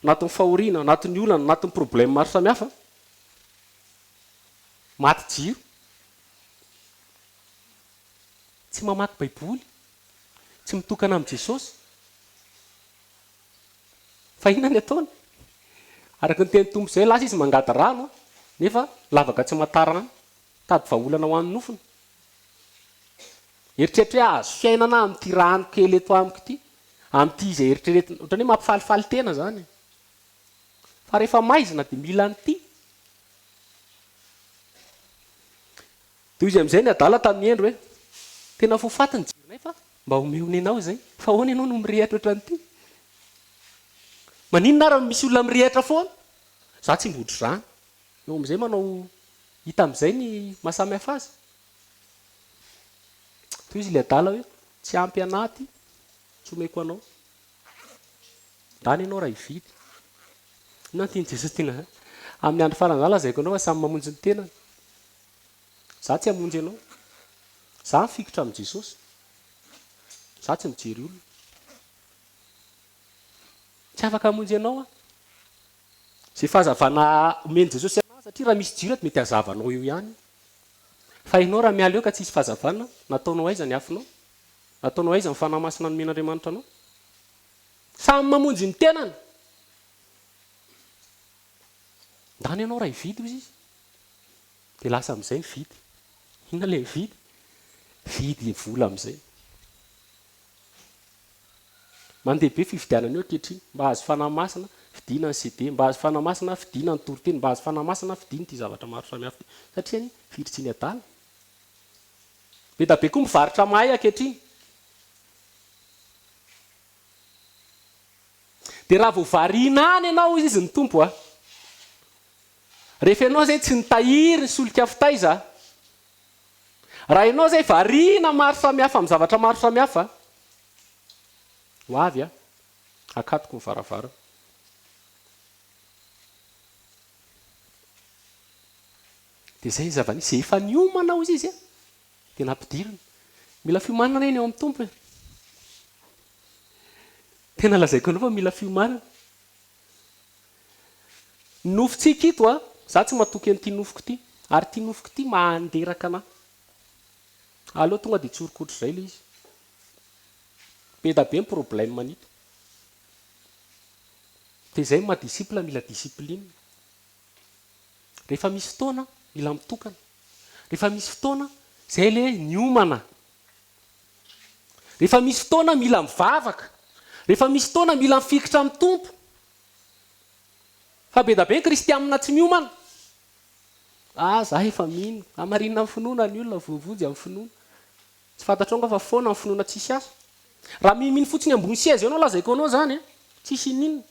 S1: anatin'ny fahoriana, anatin'ny olana, anatin'ny problème maro samihafa. Maty jiro. Tsy mamaky Baiboly. Tsy mitokana amin'i Jesosy. Fa inona ny ataony? Araka ny tenin'ny Tompo izay, lasa izy mangady rano nefa lavaka tsy mahatà rano. Mitady vahaolana ho an'ny nofony. Eritreritra hoe hahazo fiainana aho amin'ity rano kely eto amiko ity, amin'ity izay eritreretina, ohatran'ny hoe mampifalifaly tena izany e. Fa rehefa maizina dia mila an'ity. Dia hoy izy amin'izay ny adala tamin'ny hendry hoe, Tena ho faty ny jironay fa mba omeo ny anao izay, fa ahoana ianao no mirehitra ohatran'ity? Maninona ary no misy olona mirehitra foana? Za tsy mba ohatr'izany. Eo amin'izay manao hita amin'izay ny maha samy hafa azy. Toy izy ilay adala hoe tsy ampy anaty tsy omeko anao. Ndany ianao raha hividy. Inona no tian'i Jesosy tiana Amin'ny andro farany izany lazaiko anao fa samy mamonjy ny tenany. Za tsy hamonjy anao. Za mifikitra amin'i Jesosy. Za tsy mijery olona. Tsy afaka hamonjy anao aho. Izay fahazavana omen'i Jesosy anah satria raha misy jiro eto mety hazava anao eo ihany io. Fa ianao raha miala eo ka tsisy fahazavana, nataonao aiza ny afonao? Nataonao aiza ny Fanahy Masina nomen'Andriamanitra anao? Samy mamonjy ny tenany. Ndana ianao raha hividy hozy izy. Dia lasa amin'izay mividy. Inona ilay mividy? Vidy vola amin'izay. Mandeha be fividianana io ankehitriny. Mba hahazo Fanahy Masina, vidiana ny CD. Mba hahazo Fanahy Masina, vidiana ny toriteny. Mba hahazo Fanahy Masina, vidiana ity zavatra maro samihafa ity. Satria anie, virjiny adala. Be da be koa mivarotra mahay ankehitriny. Dia raha vao variana any ianao hoy izy ny Tompo a! Rehefa ianao izay tsy nitahiry ny solika fitaiza, raha ianao izay variana maro samihafa amin'ny zavatra maro samihafa, ho avy aho, hakatoko ny varavarana. Dia izay ny zava-nisy, izay efa niomana hozy izy dia nampidirina. Mila fiomanana anie ny ao amin'ny Tompo e! Tena lazaiko anao fa mila fiomanana. Ny nofontsika ito a, za tsy matoky an'ity nofoko ity, ary ity nofoko ity mahanderaka anah. Aleo tonga dia tsoriko ohatr'izay ilay izy. Be da be ny problème an'ito. Dia izay ny maha disciple mila discipline. Rehefa misy fotoana mila mitokana. Rehefa misy fotoana, izay ilay hoe niomana. Rehefa misy fotoana mila mivavaka. Rehefa misy fotoana mila mifikitra amin'ny Tompo. Fa be da be ny kristianina tsy miomana. Ah, za efa mino. Hamarinina amin'ny finoana ny olona, voavonjy amin'ny finoana. Tsy fantatrao angaha fa foana ny finoana tsisy asa. Raha minomino fotsiny ambony seza eo anao lazaiko anao izany an, tsisy ininona.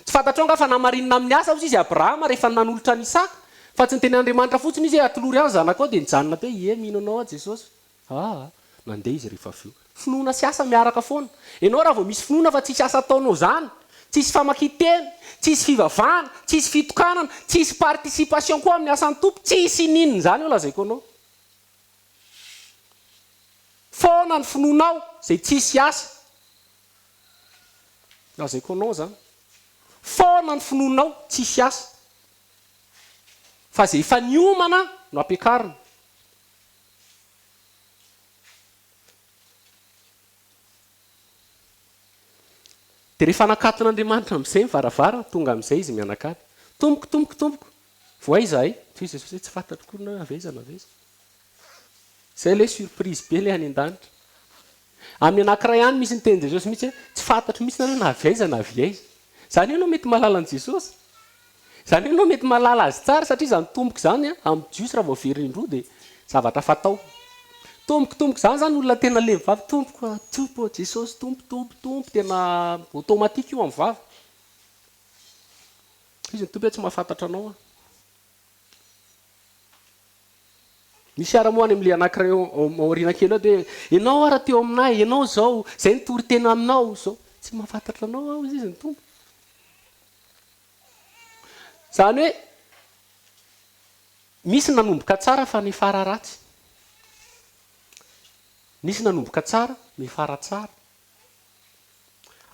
S1: Tsy fantatrao angaha fa namarinina amin'ny asa hozy izy Abrahama rehefa nanolotra an'i Isaka, fa tsy niteny an'Andriamanitra fotsiny izy hoe atolory ahy ny zanakao dia nijanona teo, ie mino anao aho Jesosy. Aa, nandeha izy rehefa avy eo. Finoana sy asa miaraka foana. Ianao raha vao misy finoana fa tsisy asa ataonao izany, tsisy famakian-teny, tsisy fivavahana, tsisy fitokanana, tsisy participation koa amin'ny asan'ny Tompo, tsisy ininona izany eo lazaiko anao. Foana ny finoanao izay tsisy asa. Lazaiko anao izany. Foana ny finoanao tsisy asa. Fa izay efa niomana no ampiakarina. Dia rehefa nakaton'Andriamanitra amin'izay ny varavarana, tonga amin'izay izy mianakavy. Tompoko, tompoko, tompoko, voay izahay. Toy izy Jesosy hoe tsy fantatro akory na hoe avy aiza na avy aiza. Izay ilay surprise be ilay any an-danitra. Amin'ny anankiray any misy ny tenin'i Jesosy mihitsy hoe tsy fantatro mihitsy nareo na avy aiza na avy aiza. Izany hoe ianao mety mahalala an'i Jesosy. Izany hoe ianao mety mahalala azy tsara satria izany tompoko izany amin'ny jiosy raha vao very indroa dia zavatra fatao. Tompoko tompoko izany izany olona tena le mivavaka tompoko a, tompo ô, Jesosy tompo tompo tompo tena automatique io amin'ny vava. Izy ny tompo hoe tsy mahafantatra anao aho. Misy ara moa any amin'ilay anankiray ao aoriana kely ao dia hoe ianao ara teo aminay, ianao izao, izay nitory tena aminao izao. Tsy mahafantatra anao aho hozy izy ny tompo. Izany hoe misy nanomboka tsara fa nifara ratsy. Nisy nanomboka tsara, nifara tsara.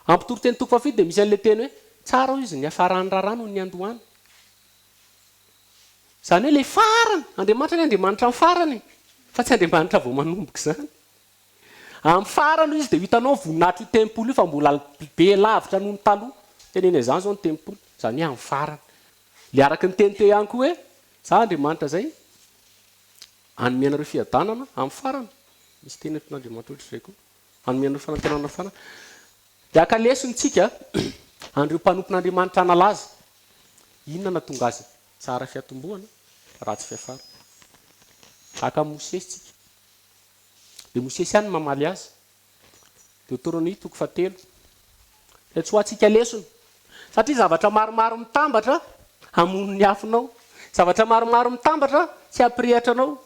S1: Amin'ny Mpitoriteny toko fahafito dia misy an'ilay teny hoe tsara hoy izy ny niafaran'ny raharaha noho ny niandohany. Izany hoe ilay farany, Andriamanitra anie Andriamanitra amin'ny farany e, fa tsy Andriamanitra vao manomboka izany. Amin'ny farany hoy izy dia ho hitanao ny voninahitr'io tempoly io fa mbola be lavitra noho ny taloha. Teneno izany izao ny tempoly, izany hoe amin'ny farany. Ilay araka ny teny teo ihany koa hoe, Izaho Andriamanitra izay hanome anareo fiadanana amin'ny farany. Misy teny entin'Andriamanitra ohatr'izay koa. Hanome anareo fanantenana amin'ny farany. Dia haka lesona isika an'ireo mpanompon'Andriamanitra nalaza. Inona nahatonga azy tsara fiatombohana, ratsy fiafara? Haka Mosesy isika. Dia Mosesy ihany no mamaly azy. Deoteronomia toko fahatelo. Dia tsy ho antsika lesona. Satria zavatra maromaro mitambatra hamono ny afonao. Zavatra maromaro mitambatra tsy hampirehatra anao.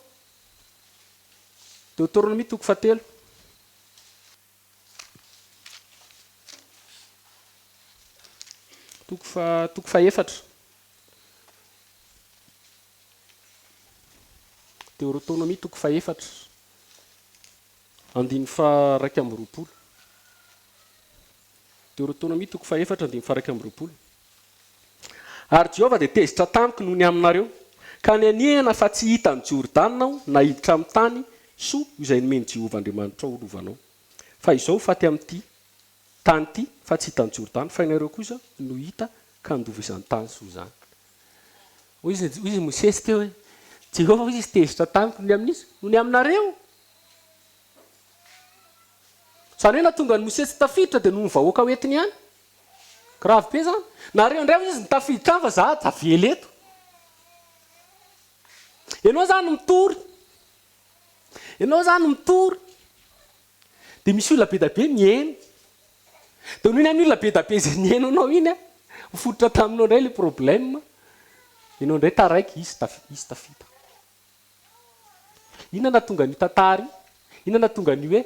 S1: Deoteronomia toko fahatelo. Toko faha toko fahefatra. Deorotonomia toko fahefatra, andininy faha-21. Deorotonomia toko fahefatra, andininy faha-21. Ary Jehovah dia tezitra tamiko noho ny aminareo, ka nianiana fa tsy hita an'i Jordana aho na hiditra amin'ny tany soa izay nomen'i Jehovah Andriamanitrao ho lovanao. Fa izao ho faty amin'ity tany ity, fa tsy hita an'i Jordana, fa ianareo kosa no hita ka handova izany tany soa izany. Hoy izy, hoy izy Mosesy teo hoe, Jehovah hoy izy tezitra tamiko noho ny amin'iza? Noho ny aminareo. Izany hoe nahatonga an'i Mosesy tsy tafiditra dia noho ny vahoaka hoentiny ihany. Grave be izany. Nareo indray hoy izy no tafiditra any fa za tavela eto. Ianao izany mitory. Ianao izany mitory. Dia misy olona be dia be mihaino. Dia noho ny amin'ny olona be dia be izay nihaino anao iny an, nifototra taminao indray ilay problème, ianao indray taraiky, izy taf- izy tafita. Inona nahatonga an'io tantara io? Inona nahatonga an'io hoe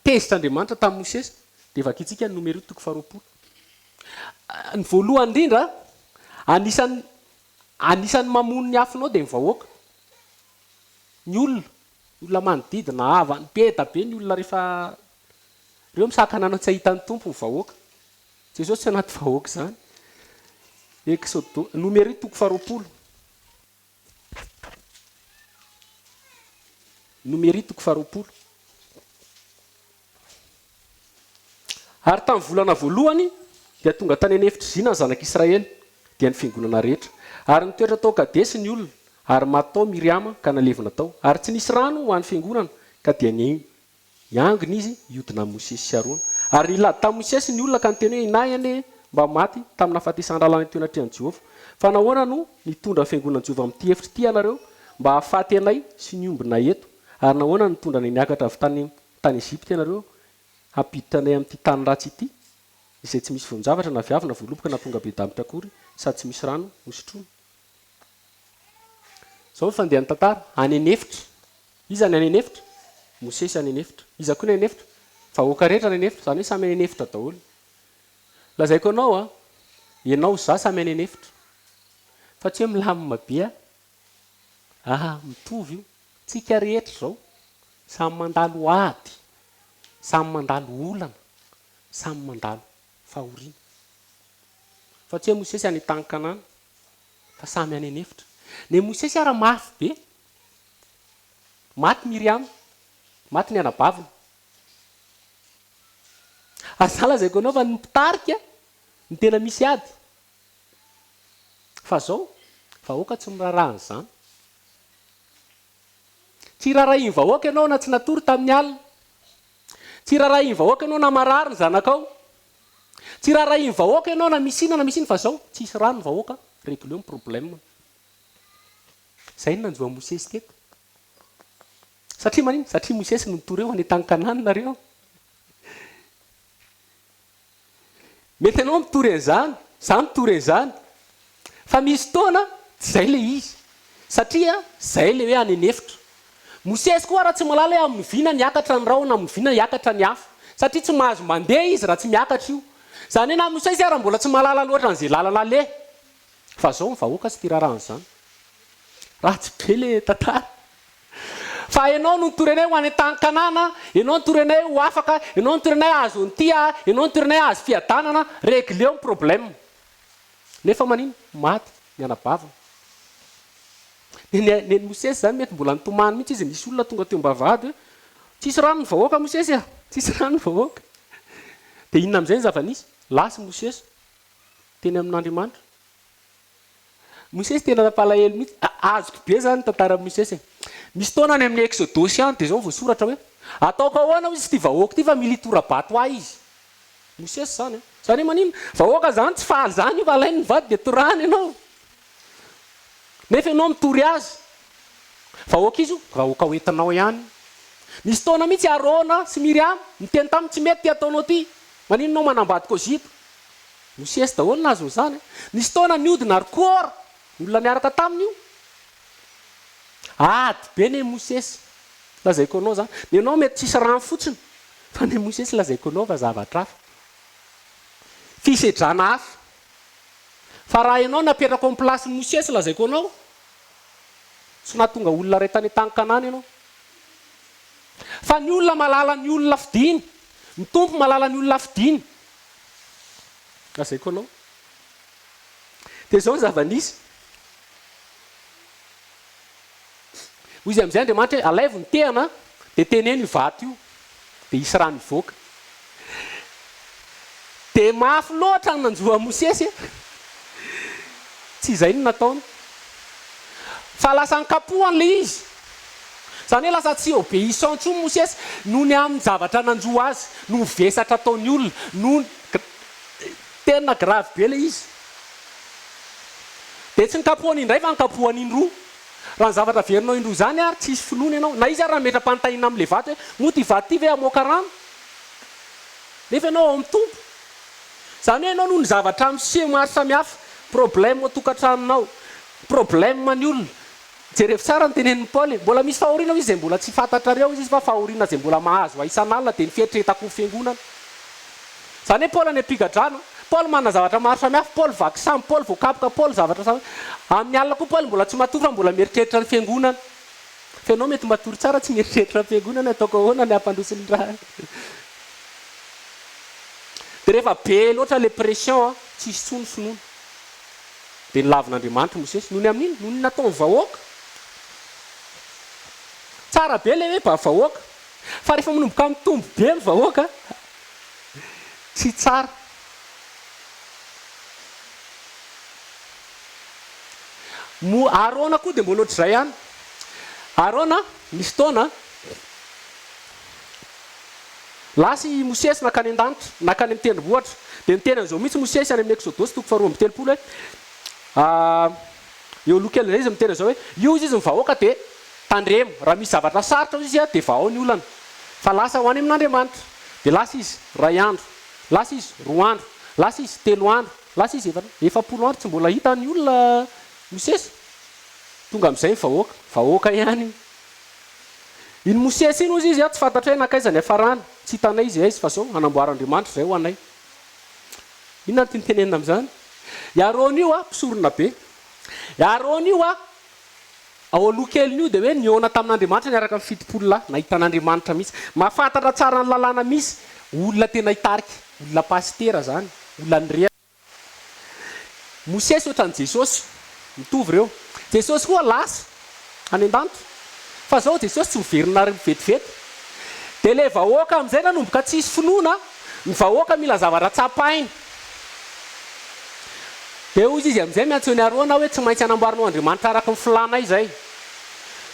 S1: tezitra Andriamanitra tamin'i Mosesy? Dia vakintsika ny Nomery toko faharoapolo. Ny voalohany indrindra, anisan'ny anisan'ny mamono ny afonao dia ny vahoaka. Ny olona. Olona manodidina, havany, be da be ny olona rehefa reo misakana anao tsy hahita ny Tompo ny vahoaka. Jesosy tsy anaty vahoaka izany. Eksodo, Nomery toko faharoapolo. Nomery toko faharoapolo. Ary tamin'ny volana voalohany dia tonga tany an'efitr'i Zina ny zanak'Israely, dia ny fiangonana rehetra. Ary nitoetra tao Kadesy ny olona, ary maty tao Miriama ka nalevina tao. Ary tsy nisy rano ho an'ny fiangonana, ka dia niangona izy hiodina amin'i Mosesy sy Arona. Ary nilady tamin'i Mosesy ny olona ka niteny hoe, Inay anie mba maty tamin'ny nahafatesan'ny rahalahiny teo anatrehan'i Jehovah! Fa nahoana no nitondra ny fiangonan'i Jehovah amin'ity efitra ity ianareo, mba hahafaty anay sy ny ombinay eto? Ary nahoana no nitondra anay niakatra avy tany tany Egypta ianareo hampiditra anay amin'ity tany ratsy ity, izay tsy misy voan-javatra na viavy na voaloboka na ampongabedanitra akory, sady tsy misy rano hosotroina. Izao ny fandehan'ny tantara, any an'efitra. Iza ny any an'efitra? Mosesy any an'efitra. Iza koa ny any an'efitra? Vahoaka rehetra any an'efitra, izany hoe samy any an'efitra daholo. Lazaiko anao an, ianao sy izaho samy any an'efitra. Fa tsy hoe milamina be an, aa, mitovy io. Tsika rehetra izao samy mandalo ady, samy mandalo olana, samy mandalo fahoriana. Fa tsy hoe Mosesy any tany Kanana, fa samy any an'efitra. Ny Mosesy ara mafy be. Maty Miriama, maty ny anabaviny. Ary za lazaiko anao fa ny mpitarika no tena misy ady. Fa zao, vahoaka tsy miraharaha an'izany. Tsy raharahian'ny vahoaka ianao na tsy natory tamin'ny alina. Tsy raharahian'ny vahoaka ianao na marary ny zanakao. Tsy raharahian'ny vahoaka ianao na misy inona na misy inona fa zao, tsisy rano ny vahoaka, regleo ny problème. Zay no nanjo an'i Mosesy teto. Satria maninona? Satria Mosesy no nitory eo any tany Kanana nareo. Mety ianao mitory an'izany, za mitory an'izany, fa misy fotoana tsy zay le izy, satria zay le hoe any an'efitra. Mosesy koa ara tsy mahalala hoe amin'ny oviana niakatra ny rahona, amin'ny oviana hiakatra ny afo, satria tsy mahazo mandeha izy raha tsy miakatra io. Izany hoe na Mosesy ara mbola tsy mahalala loatra an'izay lalana aleha. Fa zao ny vahoaka tsy tia raharaha an'izany. Ratsy be le tantara. Fa ianao no nitory anay ho any an-tany Kanana, ianao nitory anay ho afaka, ianao nitory anay hahazo an'ity ah, ianao nitory anay hahazo fiadanana, regleo ny problème. Nefa manino? Maty ny anabaviny. Ny an'i Mosesy izany mety mbola nitomany mihitsy izy, nisy olona tonga teo am-bavahady hoe, Tsisy rano ny vahoaka Mosesy a! Tsisy rano ny vahoaka. Dia inona amin'izay ny zava-nisy? Lasa i Mosesy teny amin'Andriamanitra. Mosesy tena nampalahelo mihitsy. Azoko be izany ny tantaran'i Mosesy e. Misy fotoana any amin'ny Eksodosy any dia izao voasoratra hoe, Ataoko ahoana hoy izy ity vahoaka ity fa mila hitora-bato ahy izy. Mosesy izany an. Izany hoe maninona? Vahoaka izany tsy faly izany io fa alainy ny vato dia torahany ianao. Nefa ianao mitory azy. Vahoaka izy io, vahoaka ho entinao ihany. Nisy fotoana mihitsy Arona sy Miriama niteny taminy tsy mety ity ataonao ity. Maninona ianao manambady Kozita? Mosesy daholo nahazo an'izany. Nisy fotoana niodina ry Kora, olona niaraka taminy io. Ady be ny Mosesy. Lazaiko anao izany. Ny anao mety tsisy rano fotsiny, fa ny Mosesy lazaiko anao fa zavatra hafa. Fisedrana hafa. Fa raha ianao napetrako amin'ny place-n'i Mosesy lazaiko anao, tsy nahatonga olona iray tany an-tany Kanana ianao. Fa ny olona mahalala ny olona fidiny. Ny Tompo mahalala ny olona fidiny. Lazaiko anao. Dia izao ny zava-nisy. Hoy izy amin'izay Andriamanitra hoe, alaivo ny tehana dia teneno io vato io, dia hisy rano hivoaka. Dia mafy loatra ny nanjo an'i Mosesy e! Tsy izay no nataony. Fa lasa nikapohany ilay izy. Izany hoe lasa tsy obéissant intsony Mosesy noho ny amin'ny zavatra nanjo azy, noho ny vesatra ataon'ny olona, noho ny. Tena grave be ilay izy. Dia tsy nikapohany indray fa nikapohany indroa. Raha ny zavatra averinao indroa izany ary tsisy finoana ianao. Na izy ary nametra-panontaniana amin'ilay vato hoe, moa ity vato ity ve hamoaka rano? Nefa ianao ao amin'ny Tompo. Izany hoe ianao noho ny zavatra miseho maro samihafa, problème ao tokantranonao, problème ny olona. Jerevo tsara ny tenenin'i Paoly e, mbola misy fahoriana hoy izy izay mbola tsy fantatrareo hoy izy fa fahoriana izay mbola mahazo ahy isan'alina dia ny fieritreretako ny fiangonana. Izany hoe Paoly any am-pigadrana, Paoly manana zavatra maro samihafa, Paoly vaky sambo, Paoly voakapoka, Paoly zavatra samy, amin'ny alina koa Paoly mbola tsy matory fa mbola mieritreritra ny fiangonana. Fa ianao mety matory tsara tsy mieritreritra ny fiangonana, ataoko ahoana ny hampandroso ny raha. Dia rehefa be loatra ilay pression an, tsisy intsony finoana. Dia nolavin'Andriamanitra i Mosesy. Noho ny amin'inona? Noho ny nataon'ny vahoaka. Tsara be ilay hoe vahoaka. Fa rehefa manomboka mitombo be ny vahoaka, tsy tsara. Mo Arona koa dia mbola ohatr'izay ihany. Arona, nisy fotoana, lasa i Mosesy nankany an-danitra, nankany amin'ny tendrombohitra. Dia niteny an'izao mihitsy Mosesy any amin'ny Eksodosy toko faharoa amby telopolo hoe, eo aloha kelin'izay izy miteny an'izao hoe, io hozy izy ny vahoaka dia tandremo, raha misy zavatra sarotra hozy izy dia vahao ny olana. Fa lasa ho any amin'Andriamanitra. Dia lasa izy, iray andro. Lasa izy, roa andro. Lasa izy, telo andro. Lasa izy, efatra, 40 andro tsy mbola hita ny olona Mosesy. Tonga amin'izay ny vahoaka. Vahoaka ihany io. Iny Mosesy iny hozy izy tsy fantatray nankaiza niafarany, tsy hitanay izy aiza fa zao hanamboaran'Andriamanitra izay ho anay. Inona no tiany tenenina amin'izany? I Arona io mpisorona be. I Arona io ao aloha kelin'io dia hoe nihaona tamin'Andriamanitra niaraka amin'ny 70 lahy, nahita an'Andriamanitra mihitsy. Mahafantatra tsara ny lalàna misy, olona tena hitarika, olona pasitera izany, olona nirehaka. Mosesy ohatran'i Jesosy, mitovy ireo. Jesosy koa lasa any an-danitra. Fa zao Jesosy tsy miverina ary vetivety. Dia ilay vahoaka amin'izay nanomboka tsisy finoana, ny vahoaka mila zavatra tsapaina. Dia hoy izy amin'izay miantso an'i Arona hoe tsy maintsy hanamboarinao Andriamanitra araka ny filànay izay.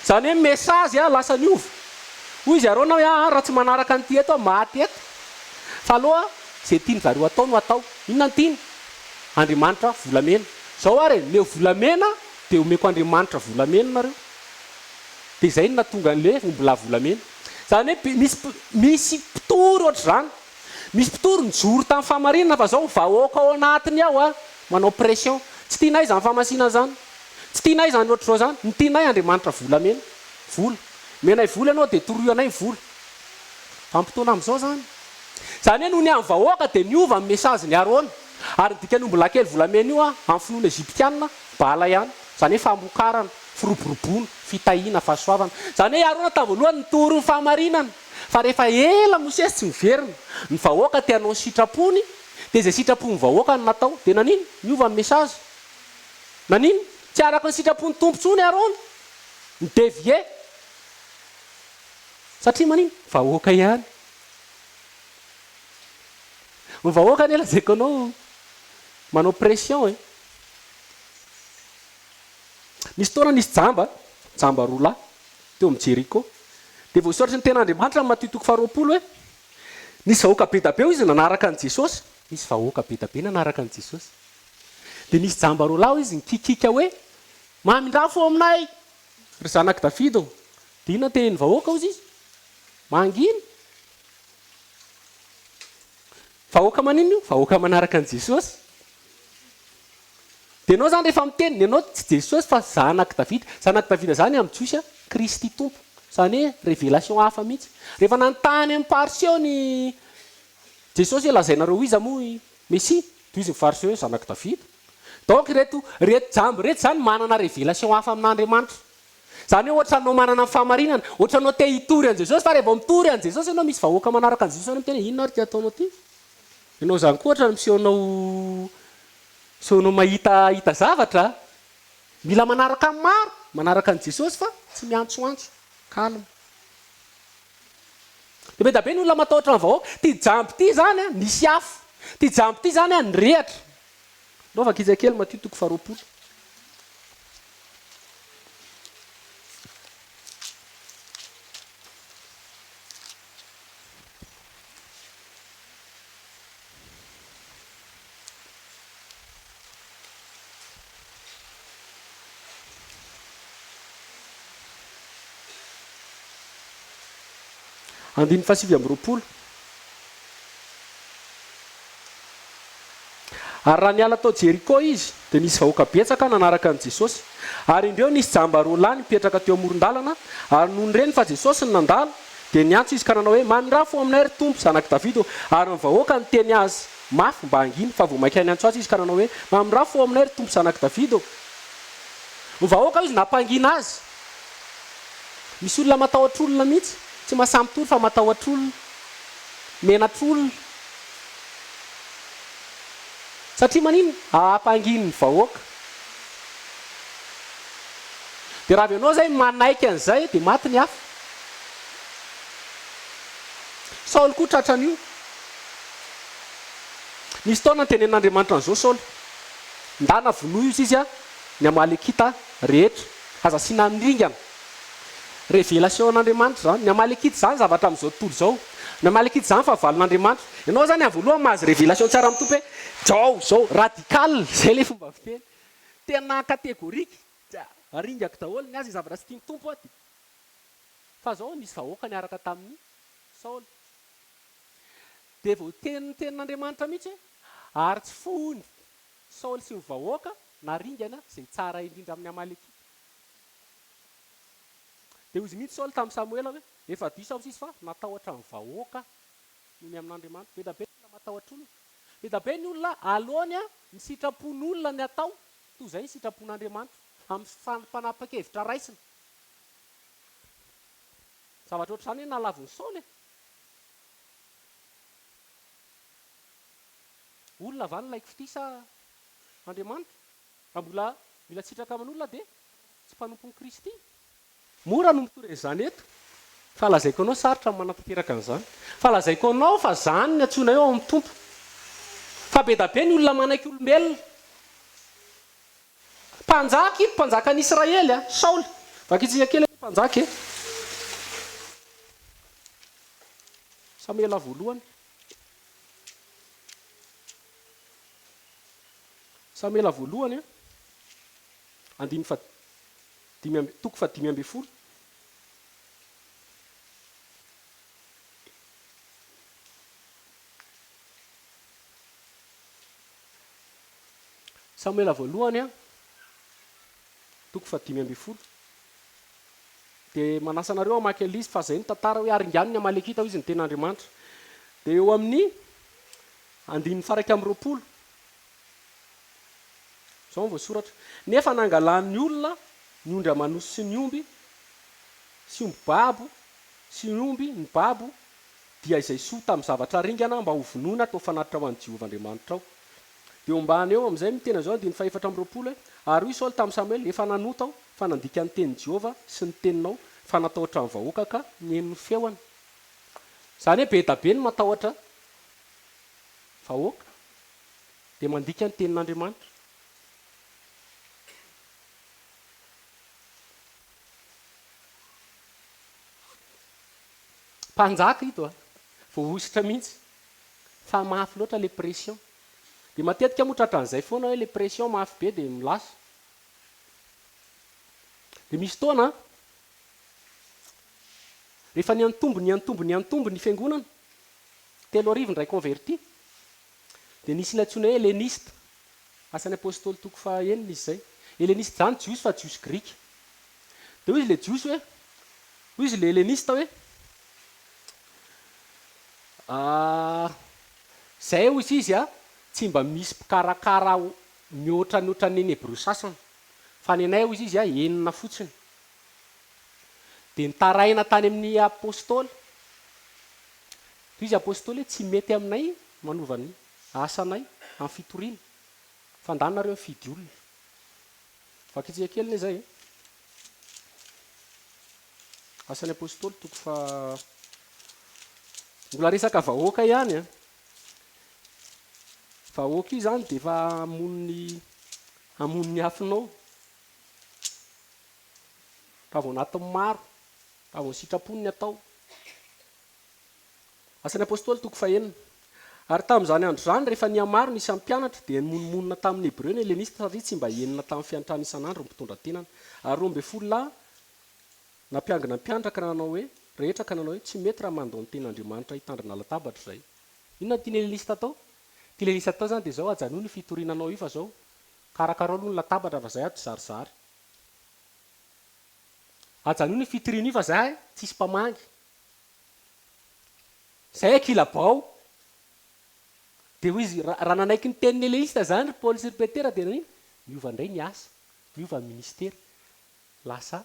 S1: Izany hoe message lasa niova. Hoy izy Arona hoe aa raha tsy manaraka an'ity eto aho maty eto. Fa aloha Izay tiany zareo atao no atao. Inona no tiany? Andriamanitra volamena. Izao ary e, omeo volamena dia omeko Andriamanitra volamena nareo. Dia izay no nahatonga an'ilay hoe ombilahy volamena. Izany hoe misy misy mpitory ohatr'izany. Misy mpitory nijoro tamin'ny fahamarinana fa izao vahoaka ao anatiny ao a, manao pression. Tsy tianay izany fahamasinana izany. Tsy tianay izany ohatr'izao izany. Ny tianay Andriamanitra volamena. Vola. Omenay vola ianao dia toroy anay ny vola. Vanim-potoana amin'izao izany. Izany hoe noho ny amin'ny vahoaka dia niova ny message-n'i Arona. Ary ny dikan'io mbola kely volamena io amin'ny finoana Egyptiana, Bala ihany. Izany hoe famokarana, firoboroboana, fitahiana, fahasoavana. Izany hoe i Arona tamin'ny voalohany nitory ny fahamarinana. Fa rehefa ela Mosesy tsy niverina. Ny vahoaka te hanao ny sitrapony, dia izay sitrapon'ny vahoaka no natao. Dia nanino? Niova ny message. Nanino? Tsy araka ny sitrapon'ny Tompo intsony Arona. Mi-devier. Satria manino? Vahoaka ihany. Ny vahoaka anie lazaiko anao manao pression e. Nisy fotoana nisy jamba, jamba roa lahy, teo amin'i Jeriko. Dia voasoratry ny Tenin'Andriamanitra amin'ny Matio toko faharoapolo hoe, Nisy vahoaka be da be hoy izy nanaraka an'i Jesosy. Nisy vahoaka be da be nanaraka an'i Jesosy. Dia nisy jamba roa lahy hoy izy nikikiaka hoe, Mamindrà fo aminay, ry zanak'i Davida ô! Dia inona no tenenin'ny vahoaka hoy izy? Mangina. Vahoaka maninona io? Vahoaka manaraka an'i Jesosy. Dia ianao izany rehefa miteny, ny anao tsy Jesosy fa zanak'i Davida. Zanak'i Davida izany amin'ny Jiosy, Kristy Tompo. Izany hoe révélation hafa mihitsy. Rehefa nanontany an'ny Fariseo ny Jesosy hoe lazainareo ho iza moa i Mesia? Dia hoy izy ny Fariseo hoe zanak'i Davida. Donc ireto ireto jamba ireto izany manana révélation hafa amin'Andriamanitra. Izany hoe ohatranao manana ny fahamarinana, ohatranao te hitory an'i Jesosy fa rehefa mitory an'i Jesosy ianao misy vahoaka manaraka an'i Jesosy any miteny hoe inona ary ity ataonao ity? Ianao izany koa ohatran'ny miseho anao miseho anao mahita hita zavatra a! Mila manaraka ny maro, manaraka an'i Jesosy fa tsy miantsoantso, calme. Dia be dia be ny olona matahotra ny vahoaka. Ity jamba ity izany a, nisy afo. Ity jamba ity izany a, nirehatra. Ndao vakintsika kely Matio toko faharoapolo. Andininy fahasivy amby roapolo. Ary raha niala tao Jeriko izy, dia nisy vahoaka betsaka nanaraka an'i Jesosy. Ary indreo nisy jamba roa lahy nipetraka teo amoron-dalana, ary nony reny fa Jesosy no nandalo, dia niantso izy ka nanao hoe, Mamindrafo aminay, ry Tompo, Zanak'i Davida ô! Ary ny vahoaka niteny azy mafy mba hangina, fa vao mainka niantso azy izy ka nanao hoe, Mamindrafo aminay, ry Tompo, Zanak'i Davida ô! Ny vahoaka hoy izy nampangina azy. Misy olona matahotra olona mihitsy, tsy mahasahy mitory fa matahotra olona, menatra olona. Satria maninona? Ampanginy ny vahoaka. Dia raha avy ianao izay manaiky an'izay dia maty ny hafa. Saoly koa tratran'io. Nisy fotoana nitenenin'Andriamanitra an'izao Saoly, Ndana vonoy ozy izy ny Amalekita rehetra, aza asiana miringana. Révélation an'Andriamanitra izany. Ny Amalekita izany zavatra amin'izao tontolo izao. Ny Amalekita izany fahavalon'Andriamanitra. Ianao izany amin'ny voalohany mahazo révélation tsara amin'ny Tompo hoe zao, zao, radical, izay ilay fomba fiteny. Tena catégorique, aringako daholo ny azy, ny zavatra tsy tian'ny Tompo aho dia. Fa zao nisy vahoaka niaraka tamin'i Saoly. Dia voatenin'ny tenin'Andriamanitra mihitsy hoe ary tsy foiny Saoly sy ny vahoaka naringana izay tsara indrindra amin'ny Amalekita. Dia hoy izy mihitsy Saoly tamin'i Samoela hoe, Efa diso aho sisa fa natahotra ny vahoaka noho ny amin'Andriamanitra. Be dia be ny olona matahotra olona. Be dia be ny olona aleony ny sitrapon'olona ny atao toy izay ny sitrapon'Andriamanitra amin'ny fanapahan-kevitra raisina. Zavatra ohatr'izany hoe nalavin'i Saoly e! Olona va no laiko fitia sa Andriamanitra? Raha mbola mila sitraka aman'olona dia tsy mpanompon'i Kristy. Mora no mitory an'izany eto, fa lazaiko anao sarotra ny manatanteraka an'izany. Fa lazaiko anao fa zany ny antsoinay ao amin'ny Tompo. Fa be da be ny olona manaiky olombelona. Mpanjaka ito, mpanjakan'i Israely a, Saoly. Vakintsika kely anie mpanjaka e. Samoela voalohany. Samoela voalohany, andininy fahadimy amby, toko fahadimy ambin'ny folo. Samoela voalohany, toko fahadimy ambin'ny folo. Dia manasa anareo hamaky an'ilay izy fa izay ny tantara hoe aringano ny Amalekita hoy izy ny tenin'Andriamanitra. Dia eo amin'ny Andininy faha-21. Izao no voasoratra, Nefa nangalan'ny olona ny ondry aman'osy sy ny omby sy omby babo sy ny omby ny babo, dia izay soa tamin'ny zavatra ringana mba hovonoina atao fanatitra ho an'i Jehovah Andriamanitrao. Dia eo ambany eo amin'izay miteny an'izao andininy fahefatra amby roapolo hoe, Ary hoy Saoly tamin'i Samoela, Efa nanota aho. Fa nandika ny tenin'i Jehovah sy ny teninao, fa natahotra ny vahoaka ka nihaino ny feony. Izany hoe be da be ny matahotra vahoaka, dia mandika ny tenin'Andriamanitra. Mpanjaka ito a! Voahosotra mihitsy. Fa mafy loatra le pression. Dia matetika moa tratran'izay foana hoe le pression mafy be dia milasa. Dia misy fotoana rehefa niantombo niantombo niantombo ny fiangonana, 3000 indray converti, dia nisy ny antsoina hoe Helleniste, Asan'ny Apostoly toko faha enina izy izay. Helleniste izany Jiosy fa Jiosy Grika. Dia hoy izy ilay Jiosy hoe, hoy izy ilay Helleniste hoe, Izay hoy izy tsy mba misy mpikarakara mihoatra ny ohatran'ny eny Hebreo sasany. Fa ny anay hoy izy enina fotsiny. Dia nitaraina tany amin'ny Apostoly. Hoy izy Apostoly hoe tsy mety aminay manova ny asanay amin'ny fitoriana. Fa ndà nareo mifidy olona. Vakintsika kely anie izay e. Asan'ny Apostoly toko faha. Mbola resaka vahoaka ihany an. Vahoaka io izany dia efa hamono ny hamono ny afonao. Raha vao anatin'ny maro, raha vao ny sitrapony ny atao. Asan'ny Apostoly toko fahenina. Ary tamin'izany andro izany, rehefa nihamaro ny isan'ny mpianatra, dia nimonomonona tamin'ny Hebreo ny Helenista satria tsy mba henona tamin'ny fiantrana isan'andro ny mpitondra tenany. Ary 12 lahy nampiangona ny mpianatra ka nanao hoe, rehetra ka nanao hoe, Tsy mety raha mandao ny tenin'Andriamanitra hitandrina latabatra izay. Inona no tian'ny Helenista atao? Tian'ny Helenista atao izany dia izao, ajanony io fitoriana anao io fa izao, karakarao aloha ny latabatra fa izay ato zarizary. Ajanony io fitoriana io fa izay tsisy mpamangy. Zay ankilabao. Dia hoy izy, raha nanaiky ny tenin'i Eleista izany ry Paoly sy ry Petera dia nanino? Niova indray ny asa, niova ny ministera. Lasa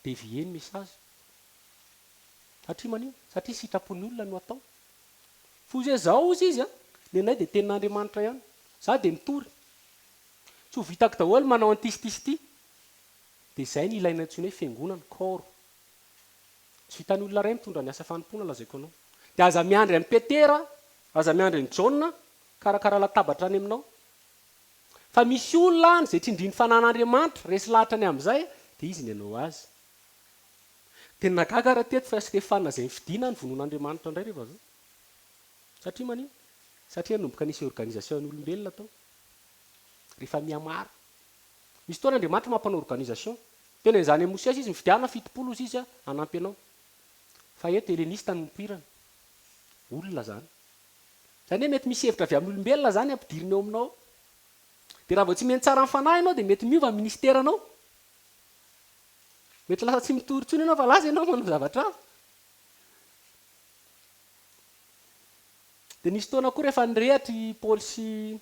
S1: dévier ny message. Satria manino? Satria sitrapon'ny olona no atao. Fa hoy izy hoe, zao hozy izy an, ny anay dia tenin'Andriamanitra ihany. Za dia mitory. Tsy ho vitako daholo manao an'ity sy ity sy ity. Dia izay no ilaina antsoina hoe fiangonana, corps. Tsy vitan'ny olona iray mitondra ny asa fanompoana lazaiko anao. Dia aza miandry an'i Petera, aza miandry an'i Jaona hikarakara latabatra any aminao. Fa misy olona any izay tsindrin'ny fanan'Andriamanitra, resy lahatra ny amin'izay, dia izy ny hanao azy. Dia nahagaga raha teto fa Stefana izay nifidina no vonoin'Andriamanitra indray rehefa avy eo. Satria manino? Satria nanomboka nisy organisation an'olombelona tao. Rehefa mihamaro. Misy fotoana Andriamanitra mampanao organisation. Teny an'izany amin'i Mosesy izy, mifidiana 70 hozy izy hanampy anao. Fa eto Helenista no nipoirany. Olona izany. Izany hoe mety misy hevitra avy amin'ny olombelona izany ampidirina eo aminao. Dia raha vao tsy mihaino tsara ny fanahy ianao dia mety miova ny ministeranao. Mety lasa tsy mitory intsony ianao fa lasa ianao manao zavatra hafa. Dia nisy fotoana koa rehefa nirehatra i Paoly sy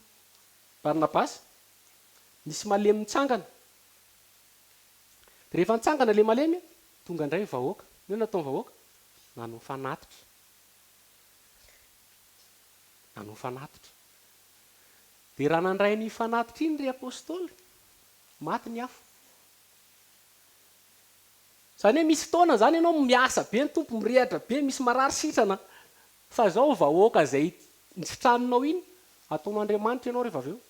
S1: Barnabasy, Nisy malemy nitsangana. Dia rehefa nitsangana ilay malemy, tonga indray ny vahoaka. Inona no nataon'ny vahoaka? Nanao fanatitra. Nanao fanatitra. Dia raha nandray an'iny fanatitra iny ry apostoly, maty ny afo. Izany hoe misy fotoana izany ianao miasa be ny Tompo, mirehatra be, misy marary sitrana. Fa izao vahoaka izay nisitraninao iny, ataon'Andriamanitra ianao rehefa avy eo.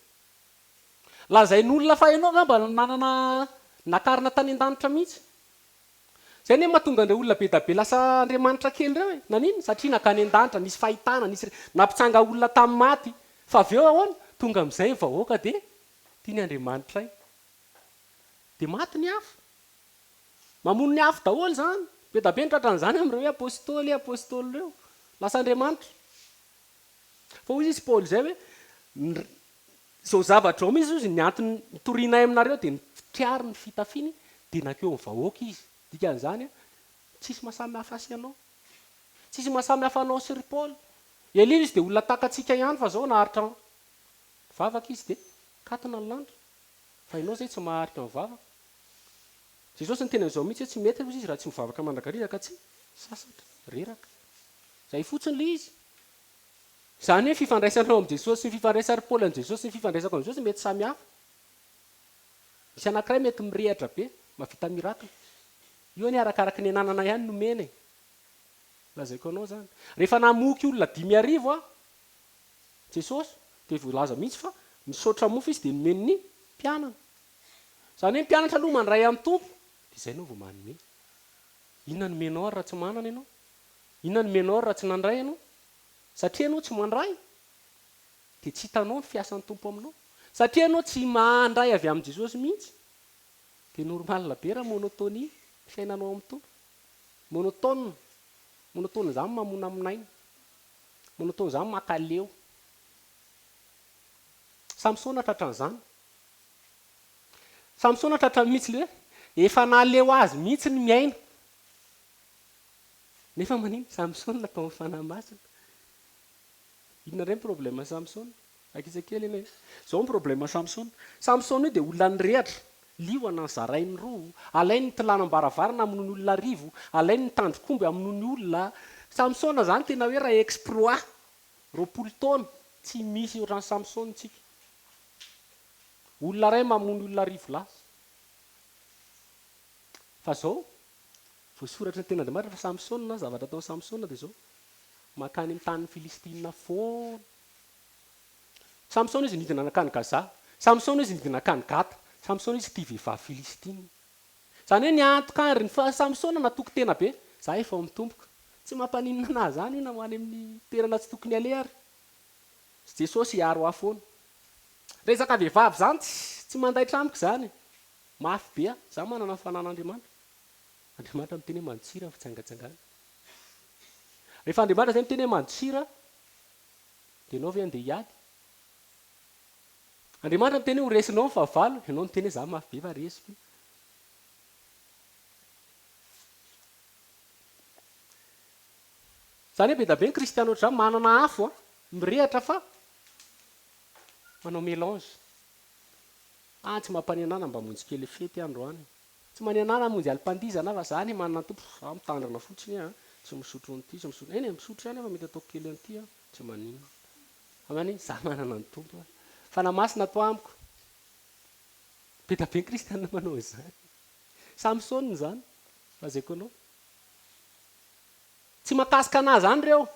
S1: Lazain'olona fa ianao angamba nanana nakarina tany an-danitra mihitsy. Izay anie mahatonga an'ireo olona be da be lasa andriamanitra kely ireo e. Naninona? Satria nankany an-danitra, nisy fahitana, nisy nampitsanga olona tamin'ny maty. Fa avy eo ahoana? Tonga amin'izay ny vahoaka dia tia ny andriamanitray. Dia maty ny afo. Mamono ny afo daholo izany. Be da be ny tratran'izany amin'ireo hoe apostoly, apostoly ireo. Lasa andriamanitra. Fa hoy izy Paoly izay hoe, Izao zavatra izao mihitsy ozy ny antony nitorianay aminareo dia nitriary ny fitafiany dia nankeo amin'ny vahoaka izy. Dikan'izany tsisy mahasamy hafa ahy sy ianao. Tsisy mahasamy hafa anao sy ry Paoly. Elia izy dia olona tahaka antsika ihany fa izao naharitra nivavaka izy dia katona ny lanitra. Fa ianao izay tsy maharitra mivavaka. Jesosy niteny an'izao mihitsy hoe tsy mety ozy izy raha tsy mivavaka mandrakariva ka tsy sasatra, reraka. Izay fotsiny ilay izy. Izany hoe fifandraisanao amin'i Jesosy sy ny fifandraisan'i Paoly amin'i Jesosy sy ny fifandraisako amin'i Jesosy mety samy hafa. Misy anankiray mety mirehatra be, mahavita miracle. Io anie arakaraky ny ananana ihany no omena e. Lazaiko anao zany. Rehefa namoky olona 5000 aho Jesosy dia voalaza mihitsy fa nisaotra mofo izy dia nomeny ny mpianany. Izany hoe ny mpianatra aloha mandray amin'ny Tompo dia izay ianao vao manome. Inona no omenao ary raha tsy manana ianao? Inona no omenao ary raha tsy nandray ianao? Satria ianao tsy mandray dia tsy hitanao ny fiasan'ny Tompo aminao. Satria ianao tsy mandray avy amin'i Jesosy mihitsy dia normal be raha monotonie ny fiainanao amin'ny Tompo. Monotone, monotone izany mamonamonaina. Monotone izany makaleo. Samsona tratran'izany. Samsona tratra mihitsy le hoe efa nahaleo azy mihitsy ny miaina. Nefa manino? Samsona tao amin'ny Fanahy Masina. Inona indray ny problème Samsona? Akisa kely anie. Zao ny problème Samsona. Samsona io dia olona nirehatra. Liona zarainy roa, alainy ny tilanam-baravarana hamonoany olona arivo, alainy ny tandrok'omby hamonoany olona. Samsona zany tena hoe raha exploit, 20 taona, tsy misy ohatran'i Samsona tsika. Olona iray mamono olona arivo lahy. Fa zao, voasoratry ny tenin'Andriamanitra fa Samsona, zavatra ataon'i Samsona dia zao, mankany amin'ny tanin'ny Filistina foana. Samsona izy nidina nankany Gaza. Samsona izy nidina nankany Gata. Samsona izy tia vehivavy filistina. Izany hoe niantoka andry ny fa Samsona natoky tena be. Za efa ao amin'ny Tompoko. Tsy mampaninona anah zany io na ho any amin'ny toerana tsy tokony aleha ary. Jesosy hiaro ahy foana. Resaka vehivavy zany tsy tsy mandaitra amiko zany e. Mafy be aho. Za manana ny fanan'Andriamanitra. Andriamanitra miteny hoe mandosira ny fijangajangana. Rehefa Andriamanitra zay miteny hoe mandosira Dia ianao ve handeha hiady? Andriamanitra miteny hoe ho resinao ny fahavalo, ianao miteny hoe za mafy be fa resiko io. Izany hoe be dia be ny kristiana ohatr'izany manana afo an, mirehatra fa manao mélange. Ah tsy mampaninona mba hamonjy kely fety aho androany. Tsy maninona ahy hamonjy alim-pandihizana aho fa za anie manana ny Tompo, za mitandrina fotsiny an, tsy misotro an'ity, tsy misotro, eny e misotro ihany aho fa mety ataoko kely an'ity an. Tsy maninona. Fa maninona? Za manana ny Tompo a. Fanahy Masina ato amiko. Be dia be ny kristiana manao an'izany. Samsona izany, lazaiko anao. Tsy mahakasika anah izany ireo.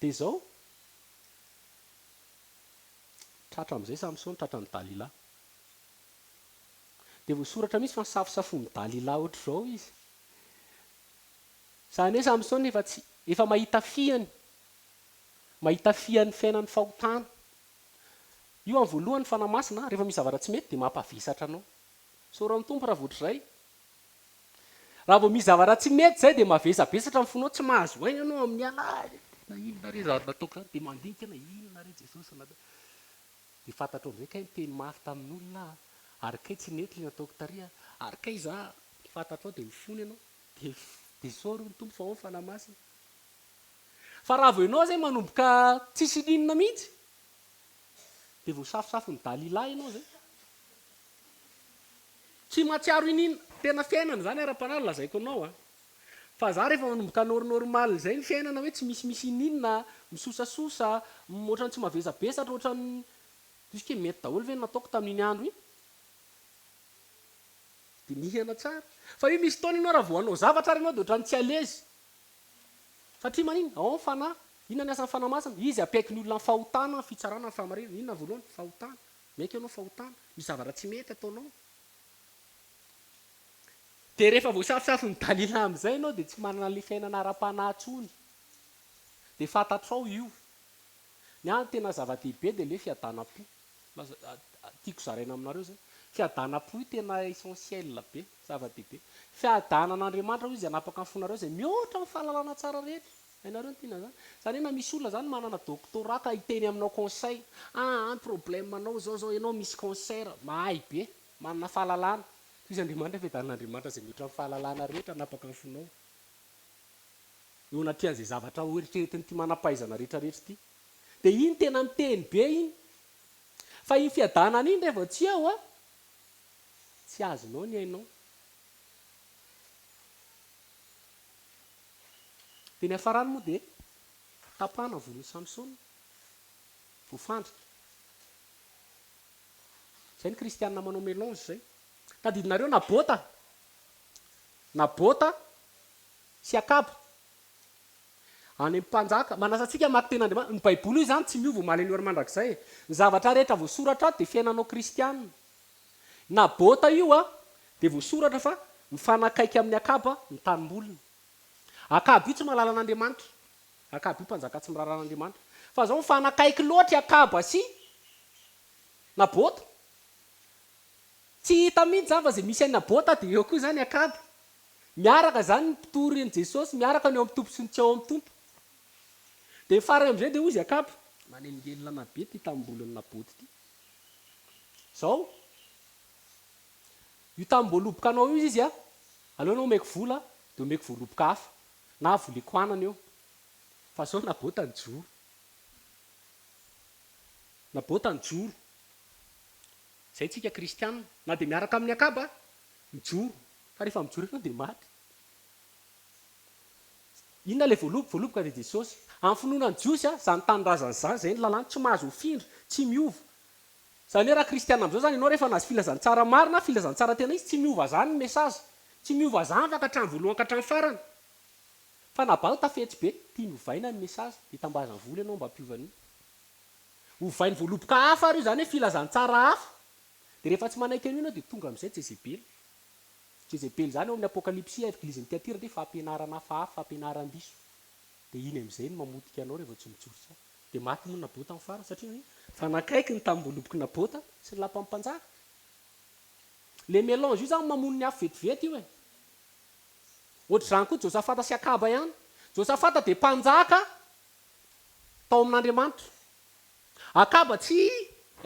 S1: Dia izao, tratra amin'izay Samsona, tratran'i Dalila. Dia voasoratra mihitsy fa nisafosafon'i Dalila ohatr'izao izy. Izany hoe Samsona efa tsy, efa mahita fihany, mahita fihan'ny fiainan'ny fahotana. Io amin'ny voalohany ny Fanahy Masina, rehefa misy zavatra tsy mety dia mampavesatra anao. Isaorana ny Tompo raha vao ohatr'izay. Raha vao misy zavatra tsy mety izay dia mavesabesatra ny fonao, tsy mahazo aina ianao amin'ny alahelo, na inona re izany nataoko izany, dia mandinika ianao, inona re Jesosy natao. Dia fantatrao amin'izay kay niteny mafy tamin'olona aho, ary kay tsy nety ilay nataoko tary, ary kay za, fantatrao dia mifona ianao. Dia esory hoy ny Tompo fa ao ny Fanahy Masina. Fa raha vao ianao izay manomboka tsisy ininona mihitsy dia voasafosafon'i Dalila ianao izay. Tsy mahatsiaro ininona. Tena fiainana izany ara-panahy no lazaiko anao a. Fa za rehefa manomboka nornormal izay ny fiainana hoe tsy misimisy ininona, misosasosa, ohatran'ny tsy mavesabesatra, ohatran'ny puisque mety daholo ve ny nataoko tamin'iny andro iny? Dinihana tsara. Fa io misy fotoana ianao raha vao hanao zavatra ary ianao dia ohatran'ny tsy à l'aise. Satria maninona? Ao ny Fanahy. Inona ny asan'ny Fanahy Masina? Izy hampiaiky ny olona ny fahotana, ny fitsarana, ny fahamarinana. Inona ny voalohany? Fahotana. Miaiky ianao fahotana. Misy zavatra tsy mety ataonao. Dia rehefa voasafosafon'i Dalila amin'izay ianao dia tsy manana ilay fiainana ara-panahy intsony. Dia fantatrao io. Ny ahy ny tena zava-dehibe dia ilay hoe fiadanam-po. Tiako zaraina aminareo zay. Fiadanam-po io tena essentiel be, zava-dehibe. Fiadanan'Andriamanitra hoy izy hanapaka ny fonareo izay mihoatra ny fahalalana tsara rehetra. Hainareo ny tiana zany? Zany hoe na misy olona zany manana doctorat ka hiteny aminao conseil, ah ny problème anao zao zao ianao misy cancer, mahay be, manana fahalalana. Hoy izy Andriamanitra fiadanan'Andriamanitra izay mihoatra ny fahalalana rehetra hanapaka ny fonao. Eo anatrehan'izay zavatra hoeritreretin'ity manam-pahaizana rehetra rehetra ity. Dia iny tena miteny be iny. Fa iny fiadanana iny rehefa tsy eo an, tsy azonao ny ainao. Dia ny hafarany moa dia tapahana volon'i Samsona, voafandrika. Izay ny kristiana manao mélange izay. Tadidinareo Nabota? Nabota sy Akaba. Any amin'ny mpanjaka. Manasa antsika hamaky tenin'Andriamanitra. Ny Baiboly io izany tsy miova omaly anio ary mandrakizay e. Ny zavatra rehetra voasoratra ato dia fiainanao kristiana. Nabota io a, dia voasoratra fa mifanakaiky amin'i Akaba ny tanimboliny. Akaba io tsy mahalala an'Andriamanitra. Akaba io mpanjaka tsy miraharaha an'Andriamanitra. Fa zao mifanakaiky loatra i Akaba sy Nabota. Tsy hita mihitsy izany fa izay misy an'i Nabota dia eo koa izany Akaba. Miaraka izany ny mpitory an'i Jesosy, miaraka ny ao amin'ny Tompo sy ny tsy ao amin'ny Tompo. Dia ny farany amin'izay dia hoy izy Akaba, manelingelina anà be ity tanimbolin'i Nabota ity. Izao, io tanimboaloboka anao io izy a, aleo ianao omeko vola dia omeko voaloboka hafa, na voleko anana eo. Fa izao Nabota nijoro. Nabota nijoro. Izay tsika kristiana, na dia miaraka amin'i Akaba, mijoro. Fa rehefa mijoro ianao dia maty. Inona ilay voaloboka? Voaloboka dia Jesosy. Amin'ny finoana ny Jiosy, izany tanindrazana izany, izay ny lalàny, tsy mahazo mifindra, tsy miova. Izany hoe raha kristiana amin'izao izany ianao rehefa nahazo filazantsara marina, filazantsara tena izy, tsy miova izany ny message. Tsy miova izany fa ka hatramin'ny voalohany ka hatramin'ny farany. Fa Nabal tafetsy be, tiany ovaina ny message, dia tambazany vola ianao mba hampiova an'io. Ovainy voaloboka hafa ary io, izany hoe filazantsara hafa. Dia rehefa tsy manaiky an'io ianao dia tonga amin'izay Jezebela. Jezebela izany ao amin'ny Apokalypsy, Eglizin'i Tyatira dia fampianarana hafahafa, fampianaran-diso. Dia iny amin'izay no mamotika anao rehefa tsy mijoro tsara. Dia maty moa Nabota amin'ny farany satria naninona? Fa nakaiky ny tanimboalobok'i Nabota sy ny lapan'ny mpanjaka. Le mélange io izany mamono ny afo vetivety io e. Ohatr'izany koa Josafata sy Akaba ihany. Josafata dia mpanjaka tao amin'Andriamanitra. Akaba tsy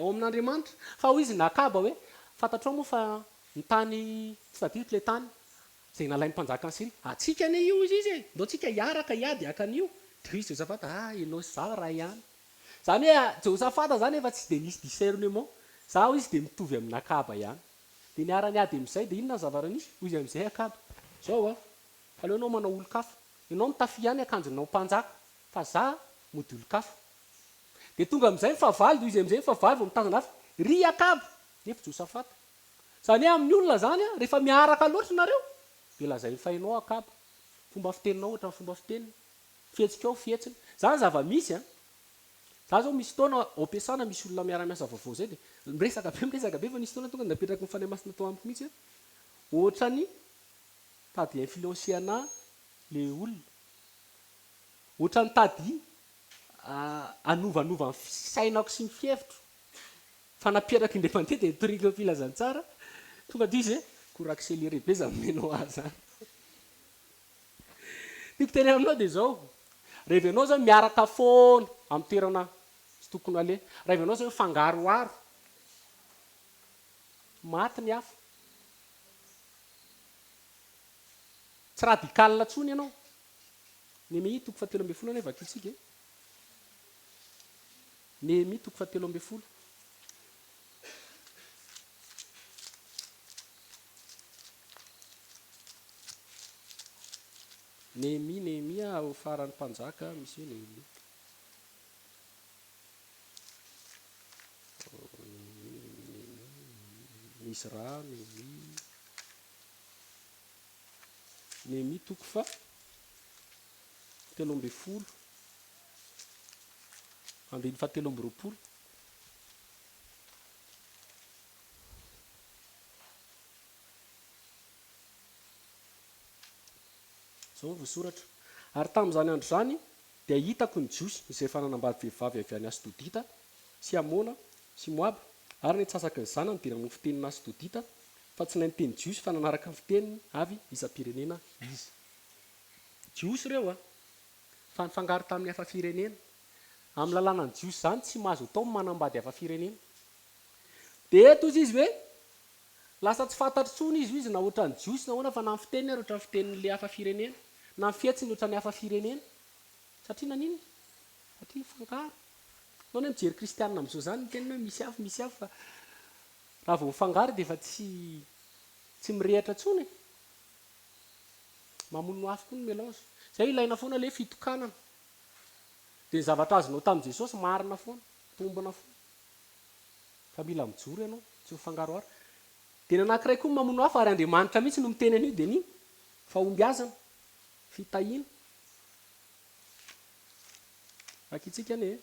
S1: ao amin'Andriamanitra. Fa hoy izy Akaba hoe, Fantatrao moa fa ny tany, tsy tadidiko ilay tany, izay nalain'ny mpanjakan'i Syria. Antsika anie io, hoy izy e! Ndao tsika hiaraka hiady haka an'io. Dia hoy Josafata, Ah, ianao sy izaho iray ihany. Izany hoe Josafata izany efa tsy dia nisy discernement. Izaho, hoy izy, dia mitovy amin'Akaba ihany. Dia niara-niady amin'izay, dia inona ny zavatra nisy? Hoy izy amin'izay Akaba, Izao an, aleo ianao manao olon-kafa. Ianao mitafia ihany akanjonao mpanjaka, fa za mody olon-kafa. Dia tonga amin'izay ny fahavalo, dia hoy izy amin'izay ny fahavalo vao mitazana afo, Ry Akaba! Nefa Josafata. Izany hoe amin'ny olona izany, rehefa miaraka loatra nareo, dia lazainy fa ianao Akaba. Fomba fiteninao ohatran'ny fomba fiteniny. Fihetsikao fihetsiny. Izany zava-misy an! Za zao misy fotoana ao am-piasana misy olona miara-miasa vaovao izay dia miresaka be miresaka be fa nisy fotoana tonga dia napetraky ny Fanahy Masina tao amiko mihitsy hoe ohatran'ny tady influencer anah le olona. Ohatran'ny tady hanovanova ny fisainako sy ny fihevitro. Fa napetrako indray mandeha dia nitoriko ny filazantsara, tonga dia izy hoe cours accéléré be zany omenao ahy zany. Tiako tenenina aminao dia izao, revy anao zao miaraka foana amin'ny toerana tsy tokony aleha, revy anao zao mifangaroharo, maty ny afo. Tsy radical intsony ianao. Nehemia toko fahatelo ambin'ny folo anie vakitsika e. Nehemia toko fahatelo ambin'ny folo. Nehemia, Nehemia, ao faran'ny mpanjaka misy hoe Nehemia. Oh, Nehemia, Nehemia, Nehemia, Ezra, Nehemia. Nehemia toko faha 13, andininy faha 23. Izao no voasoratra, Ary tamin'izany andro izany dia hitako ny Jiosy izay efa nanambady vehivavy avy any Asdodita sy Amona sy Moaba, ary ny antsasaky ny zanany dia namono fitenin'Asdodita, fa tsy nahay niteny jiosy fa nanaraka ny fiteniny avy isam-pirenena izy. Jiosy ireo a! Fa nifangaro tamin'ny hafa firenena. Amin'ny lalànan'ny Jiosy izany tsy mahazo atao ny manambady hafa firenena. Dia eto hozy izy hoe, lasa tsy fantatro intsony izy hoy izy na ohatran'ny Jiosy na ahoana fa na ny fiteniny ary ohatran'ny fitenin'ilay hafa firenena, na ny fihetsiny ohatran'ny hafa firenena. Satria naninona? Satria nifangaro. Ianao anie mijery kristianina amin'izao izany miteny hoe misy afo misy afo fa raha vao mifangaro dia efa tsy tsy mirehatra intsony e. Mamono afo koa ny mélange. Izay ilaina foana ilay fitokanana. Dia ny zavatra azonao tamin'i Jesosy marina foana, mitombina foana. Fa mila mijoro ianao. Tsy mifangaroharo. Dia ny anankiray koa mamono hafa ary Andriamanitra mihitsy no miteny an'io dia ny fahombiazana, fitahiana. Vakintsika anie e.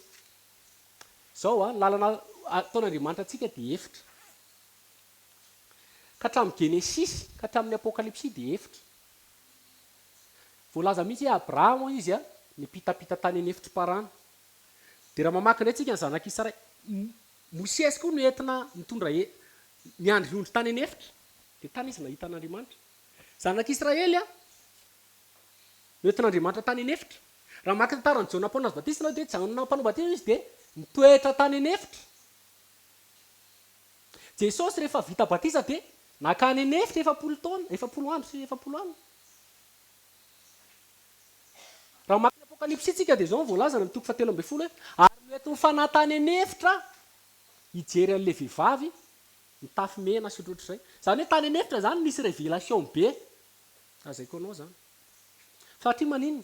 S1: Izao an, ny lalana ataon'Andriamanitra antsika dia efitra. Ka hatramin'ny Genesisy ka hatramin'ny Apokalypsy dia efitra. Voalaza mihitsy hoe Abrahama hoy izy nipitapita tany an'efitr'i Parana. Dia raha mamaky indray tsika ny zanak'Israely, Mosesy koa no entina nitondra niandry ondry tany an'efitra, dia tany izy nahita an'Andriamanitra. Zanak'Israely noentin'Andriamanitra tany an'efitra. Raha mamaky ny tantaran'i Jaona Mpanao Batisa ianao dia Jaona Mpanao Batisa izy dia nitoetra tany an'efitra. Jesosy rehefa vita batisa dia nankany an'efitra 40 taona, 40 andro sy 40 alina. Raha mamaky ny Apokalypsy isika dia izao no voalazany amin'ny toko fahatelo ambin'ny folo hoe, Ary noentin'ny Fanahy tany an'efitra hijery an'ilay vehivavy mitafy mena sy ohatrohatr'izay. Izany hoe tany an'efitra izany nisy révélation be. Lazaiko anao izany. Satria maninona?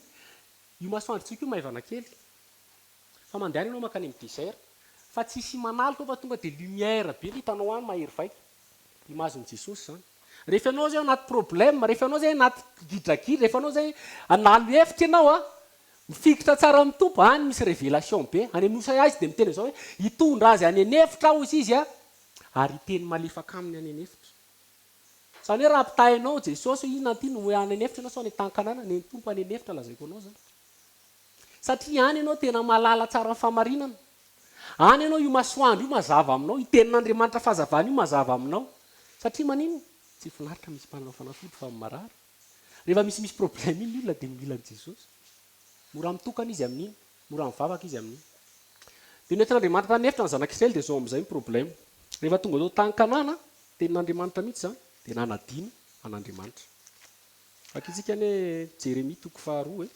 S1: Io masoandrontsika io maivana kely. Fa mandehana ianao mankany amin'ny désert. Fa tsisy manaloka ao fa tonga dia lumière be ny hitanao any mahery vaika. Image-n'i Jesosy izany. Rehefa ianao izay anaty problème, rehefa ianao izay anaty gidragidra, rehefa ianao izay hanalo hevitra ianao an, mifikitra tsara amin'ny Tompo, any misy révélation be. Any amin'ny Osaya izy dia miteny an'izao hoe, hitondra azy any an'efitra aho hozy izy an, ary hiteny malefaka aminy any an'efitra. Izany hoe raha ampitahainao Jesosy hoe inona ity no hoe any an'efitra ianao sao any an-tany Kanana, ny an'ny Tompo any an'efitra lazaiko anao izany. Satria any ianao tena mahalala tsara ny fahamarinana. Any ianao io masoandro io mazava aminao, io tenin'Andriamanitra fahazavana io mazava aminao. Satria maninona? Tsy finaritra misy mpanana fanafody fa marary. Rehefa misy misy problème iny ny olona dia mila an'i Jesosy. Mora mitokana izy amin'iny, mora mivavaka izy amin'iny. Dia nentin'Andriamanitra tany efitra ny zanak'Israely dia izao amin'izay ny problème. Rehefa tonga tao tany Kanana, tenin'Andriamanitra mihitsy izany, dia nanadino an'Andriamanitra. Vakintsika anie Jeremia toko faharoa e.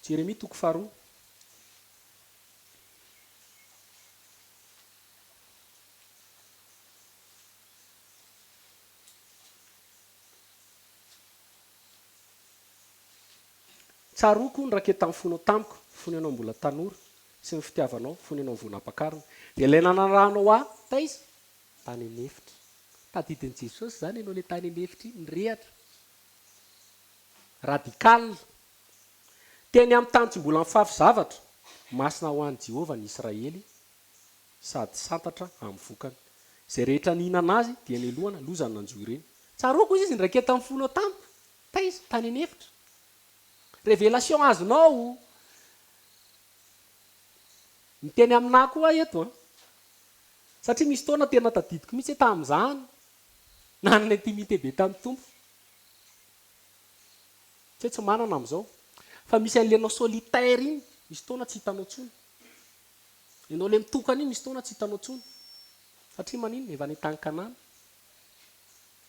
S1: Jeremia toko faharoa. Tsaroako ny raketan'ny fonao tamiko fony ianao mbola tanora sy ny fitiavanao fony ianao vao nampakarina. Dia ilay nanarahanao ahy taiza? Tany an'efitra. Tadidin'i Jesosy izany ianao ilay tany an'efitra iny, nirehatra. Radical. Teny amin'ny tany tsy mbola nifafy zavatra, masina ho an'i Jehovah ny Israely sady santatra amin'ny vokany. Izay rehetra nihinana azy dia nelohana, loza ny nanjo ireny. Tsaroako hoy izy, niraiketan'ny fonao tamiko. Taiza? Tany an'efitra. Révélation azonao. Miteny aminà koa aho eto an. Satria misy fotoana tena tadidiko mihitsy hoe tamin'izany nanana intimité be tamin'ny Tompo. Tsy hoe tsy manana amin'izao. Fa misy an'ilay anao solitaire iny, misy fotoana tsy hitanao intsony. Ianao ilay mitokana iny misy fotoana tsy hitanao intsony. Satria maninona? Efa any an-tany Kanana.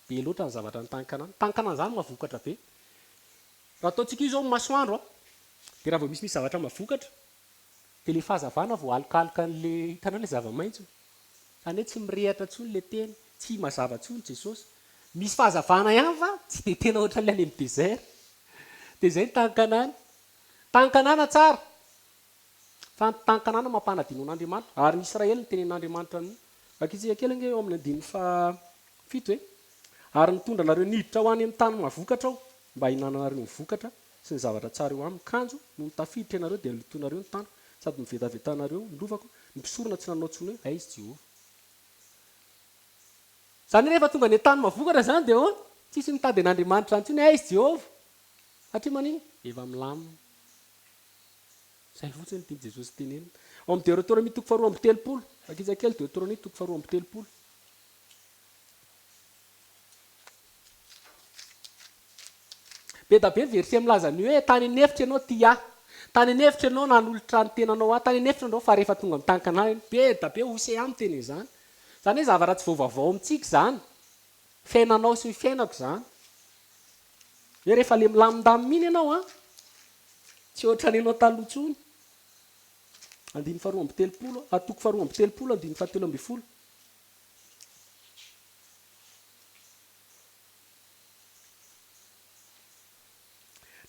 S1: Be loatra ny zavatra any tany Kanana. Tany Kanana izany mahavokatra be. Raha ataontsika io izao ny masoandro an, dia raha vao misimisy zavatra mahavokatra, Dia ilay fahazavana vao alokaloka an'ilay, hitanao ilay zava-maitso? Izany hoe tsy mirehatra intsony ilay teny, tsy mazava intsony Jesosy. Misy fahazavana ihany fa tsy dia tena ohatran'ilay any amin'ny désert. Dia izay ny tany Kanana. Tany Kanana tsara, fa ny tany Kanana mampanadino an'Andriamanitra. Ary ny Israely nitenenin'Andriamanitra an'io. Vakintsika kely ange eo amin'ny andininy fahafito e. Ary nitondra anareo niditra ho any amin'ny tany mahavokatra aho, mba hihinananareo ny vokatra sy ny zavatra tsara eo aminy, kanjo nony tafiditra ianareo dia lotoinareo ny taniko, sady novetavetanareo ny lovako, ny mpisorona tsy nanao intsony hoe, Aiza Jehovah? Izany hoe rehefa tonga any an-tany mahavokatra izany dia ahoana? Tsisy mitady an'Andriamanitra intsony hoe, Aiza Jehovah? Satria maninona? Efa milamina. Izay fotsiny no tian'i Jesosy tenenina. Ao amin'ny Deoteronomia toko faharoa amby telopolo, vakitsa kely Deoteronomia toko faharoa amby telopolo. Be da be ny verset milaza ny hoe tany an'efitra ianao tia ahy, tany an'efitra ianao nanolotra ny tenanao ahy, tany an'efitra ianao fa rehefa tonga amin'ny tany Kanana ianao, be da be Hosea miteny an'izany. Izany hoe zavatra tsy vao vaovao amintsika izany, fiainanao sy ny fiainako izany. Hoe rehefa le milamindamina iny ianao an, tsy ohatran'ny ianao taloha intsony. Andininy faharoa amby telopolo, toko faharoa amby telopolo andininy fahatelo ambin'ny folo.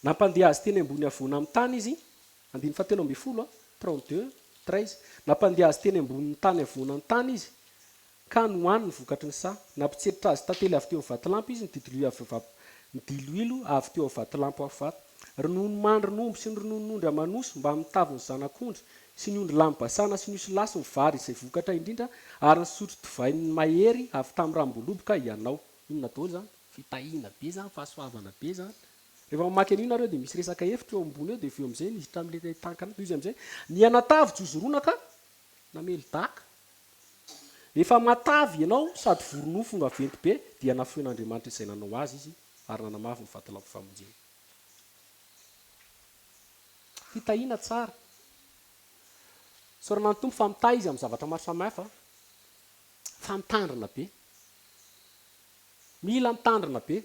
S1: Nampandeha azy teny ambony havoana amin'ny tany izy. Andininy fahatelo ambin'ny folo a, 32:13. Nampandeha azy teny ambonin'ny tany havoana ny tany izy, ka nohaniny ny vokatry ny saha. Nampitsetritra azy tantely avy teo amin'ny vatolampy izy, nidiloilo avy nidiloilo avy teo amin'ny vatolampy afo vato. Ronono mandrin'omby sy ny rononon'ondry aman'osy mbamin'ny tavin'ny zanak'ondry sy ny ondry lahy Basana sy ny osilahy sy ny vary izay vokatra indrindra ary nisotro divay mahery avy tamin'ny ranom-boaloboka ianao. Inona daholo izany? Fitahiana be izany, fahasoavana be izany. Rehefa mamaky an'io nareo dia misy resaka efitra eo ambony eo dia avy eo amin'izay niditra amin'ilay tankana toy izy amin'izay nihanatavy jozorona ka namely daka. Efa matavy ianao sady vory nofo vaventy be dia nafoin'Andriamanitra izay nanao azy izy ary nanamafy ny vatolampy famonjena. Fitahiana tsara. Isaorana ny Tompo fa mitahy izy amin'ny zavatra maro samihafa fa mitandrina be. Mila mitandrina be.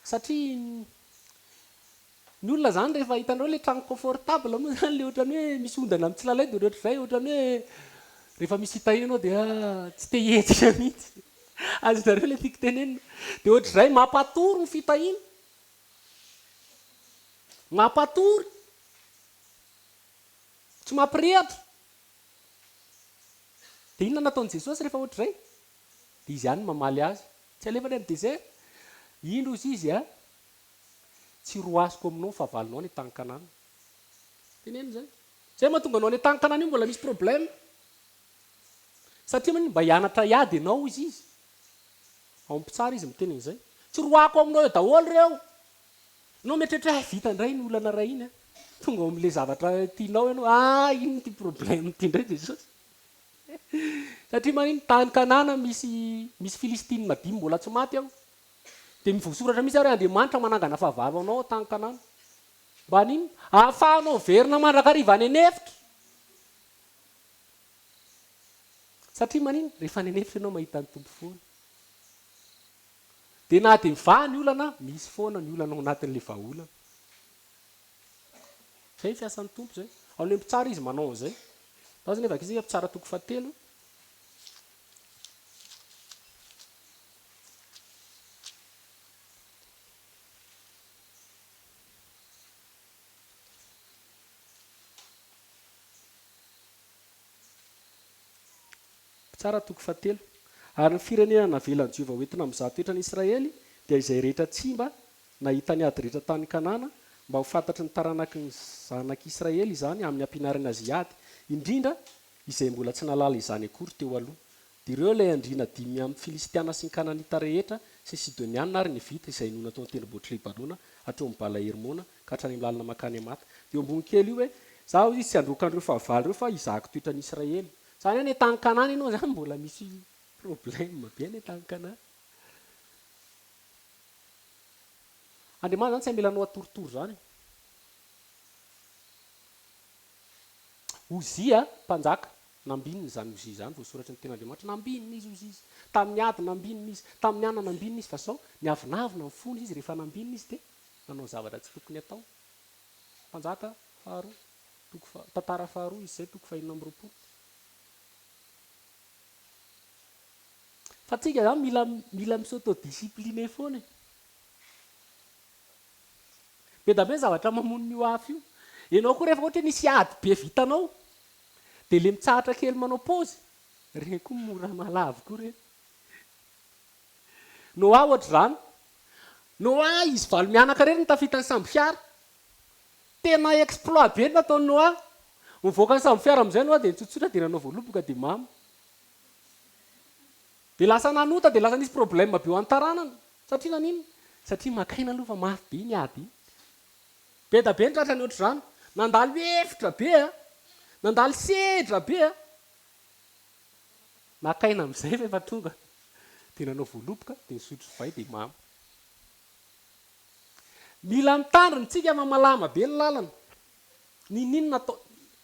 S1: Satria ny olona zany rehefa hitanareo le trano confortable moa zany le ohatran'ny hoe misy ondana mitsilalay dia ohatr'izay ohatran'ny hoe rehefa misy fitahiana ianao dia tsy te hihetsika mihitsy. Azonareo le tiako tenenina. Dia ohatr'izay mampatory ny fitahiana. Mampatory. Tsy mampirehatra. Dia inona nataon'i Jesosy rehefa ohatr'izay? Dia izy ihany no mamaly azy. Tsy alefany amin'ny désert. Indro hozy izy a, tsy roasiko aminao ny fahavalonao any an-tany Kanana. Teneno izay. Izay mahatonga anao any an-tany Kanana io mbola misy problème. Satria manino mba hianatra hiady ianao hozy izy. Ao amin'ny mpitsara izy miteny an'izay. Tsy roako aminao eo daholo ireo. Ianao mieritreritra hoe hay vita indray iny olana iray iny a. Tonga ao amin'ilay zavatra tianao ianao, ah inona ity problème ity indray Jesosy. Satria manino? Tany Kanana misy misy Filistina dimy mbola tsy maty ao. Dia voasoratra mihitsy ary hoe Andriamanitra manangana fahavalo anao ao tany Kanana. Mba hanino? Ahafahanao miverina mandrakariva any an'efitra. Satria manino? Rehefa any an'efitra ianao mahita ny Tompo foana. Dia na dia mivaha ny olana, misy foana ny olana ao anatin'ilay vahaolana. Zay ny fiasan'ny Tompo zay. Ao amin'ny mpitsara izy manao an'izay. Tao zany vakitsika mpitsara toko fahatelo. Mpitsara toko fahatelo. Ary ny firenena navelan'i Jehovah hoentina mizaha toetra an'i Israely dia izay rehetra tsy mba nahita ny ady rehetra tany Kanana, mba ho fantatry ny taranaky ny zanak'i Israely izany amin'ny hampianarany azy hiady, indrindra izay mbola tsy nahalala izany akory teo aloha. Dia ireo ilay andriana dimy amin'ny Filistiana sy ny Kananita rehetra sy ny Sidoniana ary ny Hivita izay nonina tao an-tendrombohitr'i Libanona hatreo amin'ny Bala-hermona ka hatrany amin'ny lalana mankany Hamata. Dia eo ambony kely io hoe, Izaho, hoy izy, tsy handroaka an'ireo fahavalo ireo fa hizahako toetra an'i Israely. Izany hoe any an-tany Kanana ianao izany mbola misy problème be any an-tany Kanana. Andriamanitra izany tsy hamela anao hatoritory izany e. Ozia, mpanjaka, nambinina izany Ozia izany, voasoratry ny tenin'Andriamanitra, nambinina izy Ozia izy. Tamin'ny ady nambinina izy, tamin'ny anana nambinina izy, fa sao niavonavona ny fony izy, rehefa nambinina izy dia nanao zavatra tsy tokony hatao. Mpanjaka faharoa, toko faha, tantara faharoa izy izay, toko fahenina amby roapolo. Fa tsika zany mila mila mi-s'autodiscipliner foana e. Be da be ny zavatra mamono an'io afo io. Ianao koa rehefa ohatra hoe nisy ady be vitanao dia le mitsahatra kely manao pause, ireny koa mora malavo koa ireny. Noah ohatr'izany. Noah izy valo mianaka irery no tafita ny sambo fiara. Tena exploit be ny nataon'i Noah. Nivoaka ny sambo fiara amin'izay Noah dia nitsotsotra dia nanao voaloboka dia mamo. Dia lasa nanota dia lasa nisy problème be ho an'ny taranany. Satria naninona? Satria maka aina aloha fa mafy be iny ady iny. Be da be ny tratrany ohatr'izany. Nandalo efitra be a! Nandalo sedra be a! Naka aina amin'izay fa efa tonga. Dia nanao voaloboka, dia nisotro divay, dia mamo. Mila mitandrina tsika fa malama be ny lalana. N'inon'inona atao,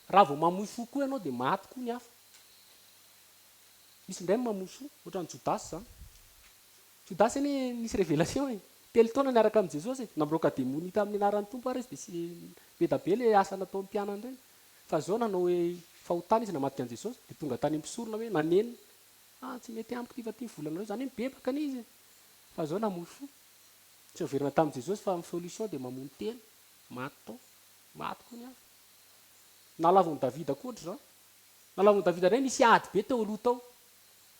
S1: raha vao mamoy fo koa ianao dia maty koa ny hafa. Misy indray ny mamoy fo, ohatran'i Jodasy izany. Jodasy anie nisy révélation e! Telo taona niaraka amin'i Jesosy e! Nandroaka demonia tamin'ny anaran'ny Tompo ary izy dia sy be da be le asa nataon'ny mpianany ireny. Fa zao nanao hoe fahotana izy namadika an'i Jesosy dia tonga tany amin'ny mpisorona hoe nanenina, ah tsy mety amiko ity fa ity ny volanareo, izany hoe mibebaka anie izy e! Fa zao namoy fo. Tsy niverina tamin'i Jesosy fa ny solution dia mamono tena, maty tao. Maty koa ny hafa. Nalavon'i Davida koa ohatr'izany. Nalavon'i Davida indray nisy ady be teo aloha tao.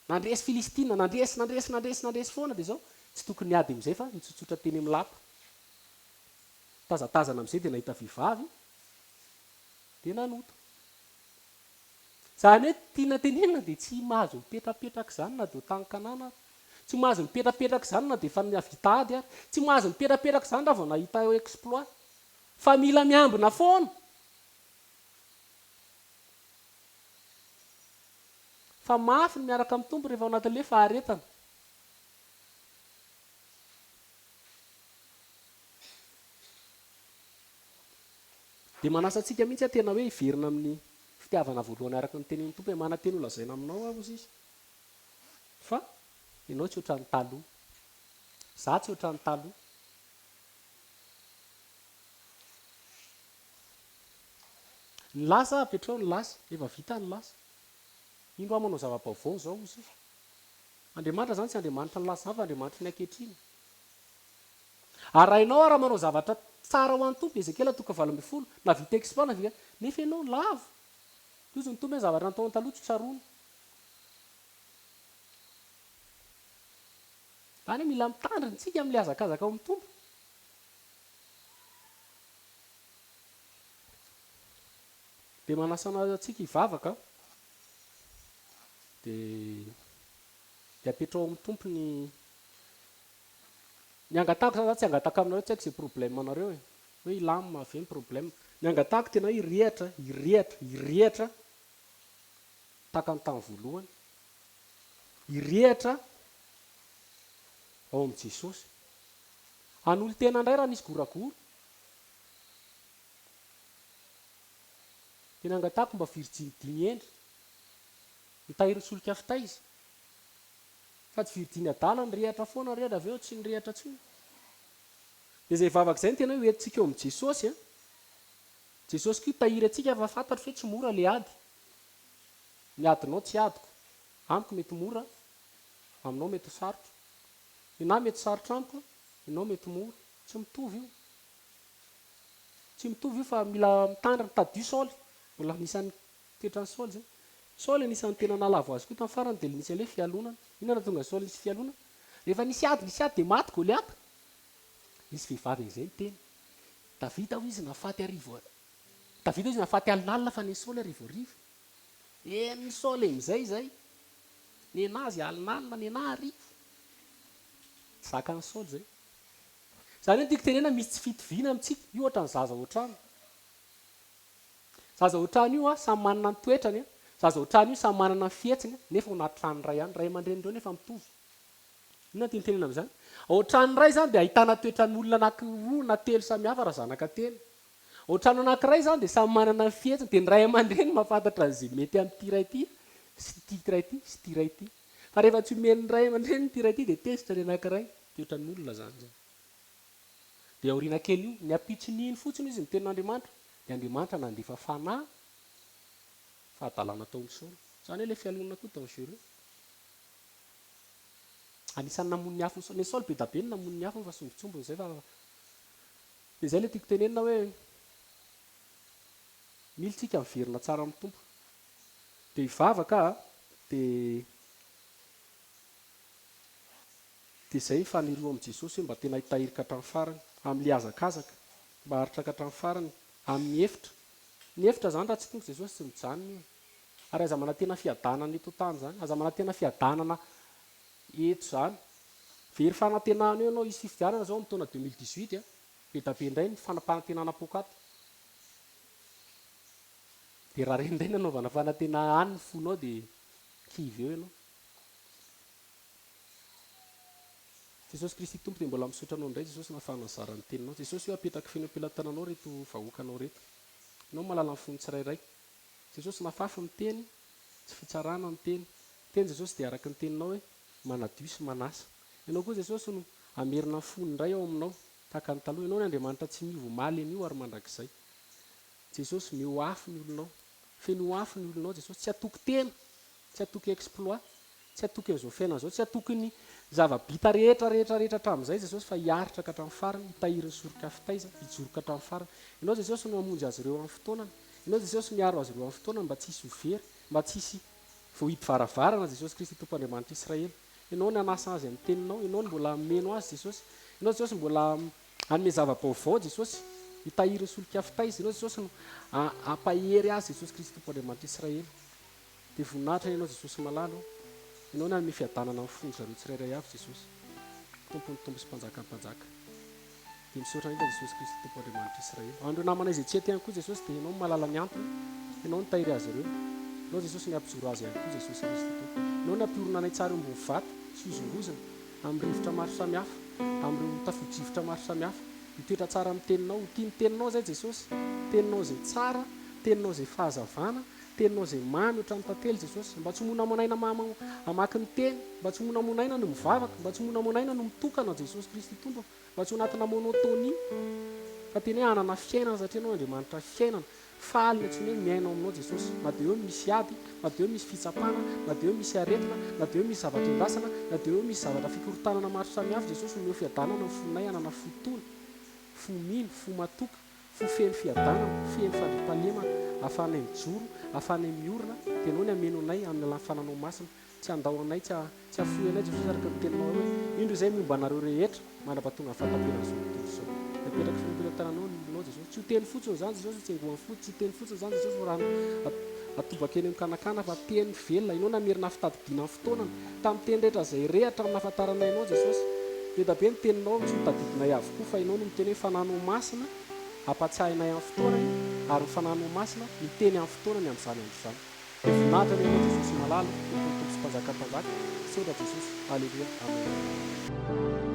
S1: Nandresy Filistina, nandresy, nandresy, nandresy, nandresy foana dia izao, tsy tokony niady amin'izay fa nitsotsotra teny amin'ny lapa. Tazatazana amin'izay dia nahita vehivavy dia nanota. Izany hoe tiana tenenina dia tsy mahazo mipetrapetraka izany na dia tany Kanana ary. Tsy mahazo mipetrapetraka izany na dia efa nahavita ady ary. Tsy mahazo mipetrapetraka izany raha vao nahita exploit. Fa mila miambina foana. Fa mafy ny miaraka amin'ny Tompo rehefa ao anatin'ilay faharetana. Dia manasa antsika mihitsy aho tena hoe hiverina amin'ny fitiavana voalohany araka ny tenin'ny Tompo hoe manantena ho lazaina aminao aho hozy izy fa ianao tsy ohatran'ny taloha. Za tsy ohatran'ny taloha. Ny lasa apetrao ny lasa, efa vita ny lasa. Indro aho manao zava-baovao izao hozy izy. Andriamanitra izany tsy Andriamanitra ny lasa izany fa Andriamanitry ny ankehitriny. Ary raha ianao ara manao zavatra tsara ho an'ny Tompo, Ezekiela toko 18, na vita exploit na vita, nefa ianao lavo. Tohizo ny Tompo hoe zavatra nataony taloha tsy tsaroana. Izany hoe mila mitandrina isika amin'ilay hazakazaka ao amin'ny Tompo. Dia manasa antsika hivavaka dia dia apetraho amin'ny Tompo ny ny angatahako zany za tsy hangataka aminareo tsy haiko ze problème anareo e hoe hilamina ve ny problème ny angatahako tena hoe hirehatra hirehatra hirehatra tahaka ny tamin'ny voalohany hirehatra ao amin'i Jesosy hanolo-tena indray raha misy goragora Tena angatahako mba virjiny dimy hendry mitahiry ny solika fitaiza fa tsy virjiny adala nirehatra foana nirehatra avy eo tsy nirehatra tsony. Dia izay vavaka izay no tena hoe hoentintsika eo amin'i Jesosy an! Jesosy koa hitahiry antsika fa fantatro fe tsy mora le ady. Ny adinao tsy adiko. Amiko mety mora, aminao mety ho sarotra. Enahy mety sarotra amiko, enao mety mora. Tsy mitovy io. Tsy mitovy io fa mila mitandrina. Tadidio Saoly, mbola anisan'ny toetran'i Saoly izay. Saoly anisan'ny tena nahalavo azy koa tamin'ny farany dia nisy an'ilay fialonana. Inona no nahatonga an'i Saoly nisy fialonana? Rehefa nisy ady, nisy ady dia maty Goliata. Nisy vehivavy an'izay niteny. Davida hoy izy nahafaty arivo, Davida hoy izy nahafaty alinalina fa nen'i Saoly arivoarivo. Nen'i Saoly amin'izay izay. Nenazy alinalina, nenahy arivo. Tsy zakan'i Saoly izay. Izany hoe ny tiako tenena misy tsy fitoviana amintsika, io ohatran'ny zaza ao an-trano. Zaza ao an-trano io samy manana ny toetrany, zaza ao an-trano io samy manana ny fihetsiny nefa ao anaty trano iray ihany, ray aman-dreny ireo nefa mitovy. Inona no tiany tenena amin'izany? Ao an-trano iray izany dia ahitana toetran'olona anankiroa na telo samy hafa raha zanaka telo. Ao an-trano anankiray izany dia samy manana ny fihetsiny, dia ny ray aman-dreny mahafantatra an'izay mety amin'ity iray ity sy ity iray ity sy ity iray ity. Fa rehefa tsy omen'ny ray aman-dreniny ity iray ity dia tezitra ny anankiray. Toetran'olona izany izay. Dia aoriana kely io, ny ampitson'iny fotsiny izy ny tenin'Andriamanitra, dia Andriamanitra nandefa fanahy fahadalana tao amin'i Saoly. Izany hoe ilay fialonana koa dangereux. Anisan'ny namono ny afon'i Saoly. Ny Saoly be da be no namono ny afony fa sombintsombiny izay fa dia izay ilay tiako tenenina hoe mila tsika miverina tsara amin'ny Tompo. Dia hivavaka aho dia Dia izay ny faniriako amin'i Jesosy hoe mba tena hitahiry ka hatramin'ny farany, amin'ilay hazakazaka, mba haharitra ka hatramin'ny farany, amin'ny efitra. Ny efitra izany raha tsy tonga Jesosy tsy mijanona io e. Ary aza manantena fiadanana eto an-tany izany, aza manantena fiadanana eto izany. Very fanantenana eo ianao, hisy fifidianana izao amin'ny taona 2018 a, be da be indray ny fanampanantenana poakaty. Dia raha ireny indray no anaovana fanantenana any ny fonao dia kivy eo ianao. Jesosy Kristy Tompo dia mbola misaotra Anao indray Jesosy nahafahana nizara ny teninao. Jesosy o apetrako feno am-pelatananao reto vahoakanao reto. Ianao mahalala ny fon'ny tsirairay. Jesosy nafafy ny teny, tsy fitsarana ny teny. Ny teny Jesosy dia araka ny teninao hoe manadio sy manasa. Ianao koa Jesosy no hamerina ny fony indray ao aminao tahaka ny taloha. Ianao ny Andriamanitra tsy miova omaly anio ary mandrakizay. Jesosy meo afo ny olonao. Feno afo ny olonao Jesosy. Tsy hatoky tena, tsy hatoky exploit. Tsy hatoky an'izao fiainana izao, tsy hatoky ny zava-bita rehetra rehetra rehetra hatramin'izay Jesosy fa hiaritra ka hatramin'ny farany, hitahiry ny soroka fitaiza, hijoro ka hatramin'ny farany. Ianao Jesosy no hamonjy azy ireo amin'ny fotoanany. Ianao Jesosy miaro azy ireo amin'ny fotoanany mba tsy hisy ho very, mba tsy hisy voahidy varavarana Jesosy Kristy Tompo Andriamanitr'i Israely. Ianao no hanasa azy amin'ny teninao, Ianao no mbola hameno azy Jesosy. Ianao Jesosy mbola hanome zava-baovao Jesosy, hitahiry ny solika fitaiza. Ianao Jesosy no hampahery azy Jesosy Kristy Tompo Andriamanitr'i Israely. Dia voninahitra Ianao Jesosy malala ô. Ianao no hanome fiadanana ny fon-dry zareo tsirairay avy Jesosy. Tompon'ny Tompo sy Mpanjakan'ny Mpanjaka. Dia misaotra indrindra Jesosy Kristy Tompo Andriamanitr'i Israely. Ho an'ireo namanay izay tsy eto ihany koa Jesosy dia Ianao no mahalala ny antony. Ianao no nitahiry azy ireo. Ianao Jesosy no hampijoro azy ihany koa Jesosy Kristy Tompo. Ianao no hampiorina anay tsara eo ambony vato tsy hozongozona amin'ny rivotra maro samihafa, amin'ireo tafio-drivotra maro samihafa. Hitoetra tsara amin'ny Teninao. Ho tia ny Teninao izay Jesosy. Teninao izay tsara, Teninao izay fahazavana, Teninao izay mamy ohatran'ny tantely Jesosy. Mba tsy ho monamonaina hamaky ny teny, mba tsy ho monamonaina ny mivavaka, mba tsy ho monamonaina ny mitokana Jesosy Kristy Tompo, mba tsy ho anatina monotonie fa tena hoe hanana fiainana satria Ianao Andriamanitra fiainana. Faly ny antsoina hoe miaina ao aminao Jesosy. Na dia eo misy ady, na dia eo misy fitsapana, na dia eo misy aretina, na dia eo misy zavatra endrasana, na dia eo misy zavatra fikorontanana maro samihafa Jesosy omeo fiadanana ny fonay hanana fo tony, fo mino, fo matoky, Fo feno fiadanana, feno fandriampahalemana, ahafahanay mijoro, ahafahanay miorina, dia Ianao ny hameno anay amin'ny alalan'ny Fananao Masina. Tsy handao anay, tsy tsy hahafoy anay Jesosy araka ny Teninao hoe, Indro izay miomba anareo rehetra, mandra-pahatonga ny fahataperan'izao tontolo izao. Dia apetraka feno am-pelatananao ny olonao Jesosy. Tsy ho teny fotsiny izany Jesosy ho tsengohan'ny fo, tsy ho teny fotsiny izany Jesosy ho rano atobaka eny amin'ny kanakana fa teny velona. Ianao namerina fitadidiana ny fotoanana, tamin'ny teny rehetra izay re hatramin'ny nahafantaranay Anao Jesosy. Be da be ny teninao tsy ho tadidinay avokoa fa Ianao no miteny hoe Fananao Masina hampatsiahinay amin'ny fotoanany ary ny Fananao Masina miteny amin'ny fotoanany amin'izany andro izany. Dia voninahitra anie Anao Jesosy malala, Tompon'ny Tompo sy Mpanjakan'ny Mpanjaka. Misaotra Jesosy. Aleloia. Amen.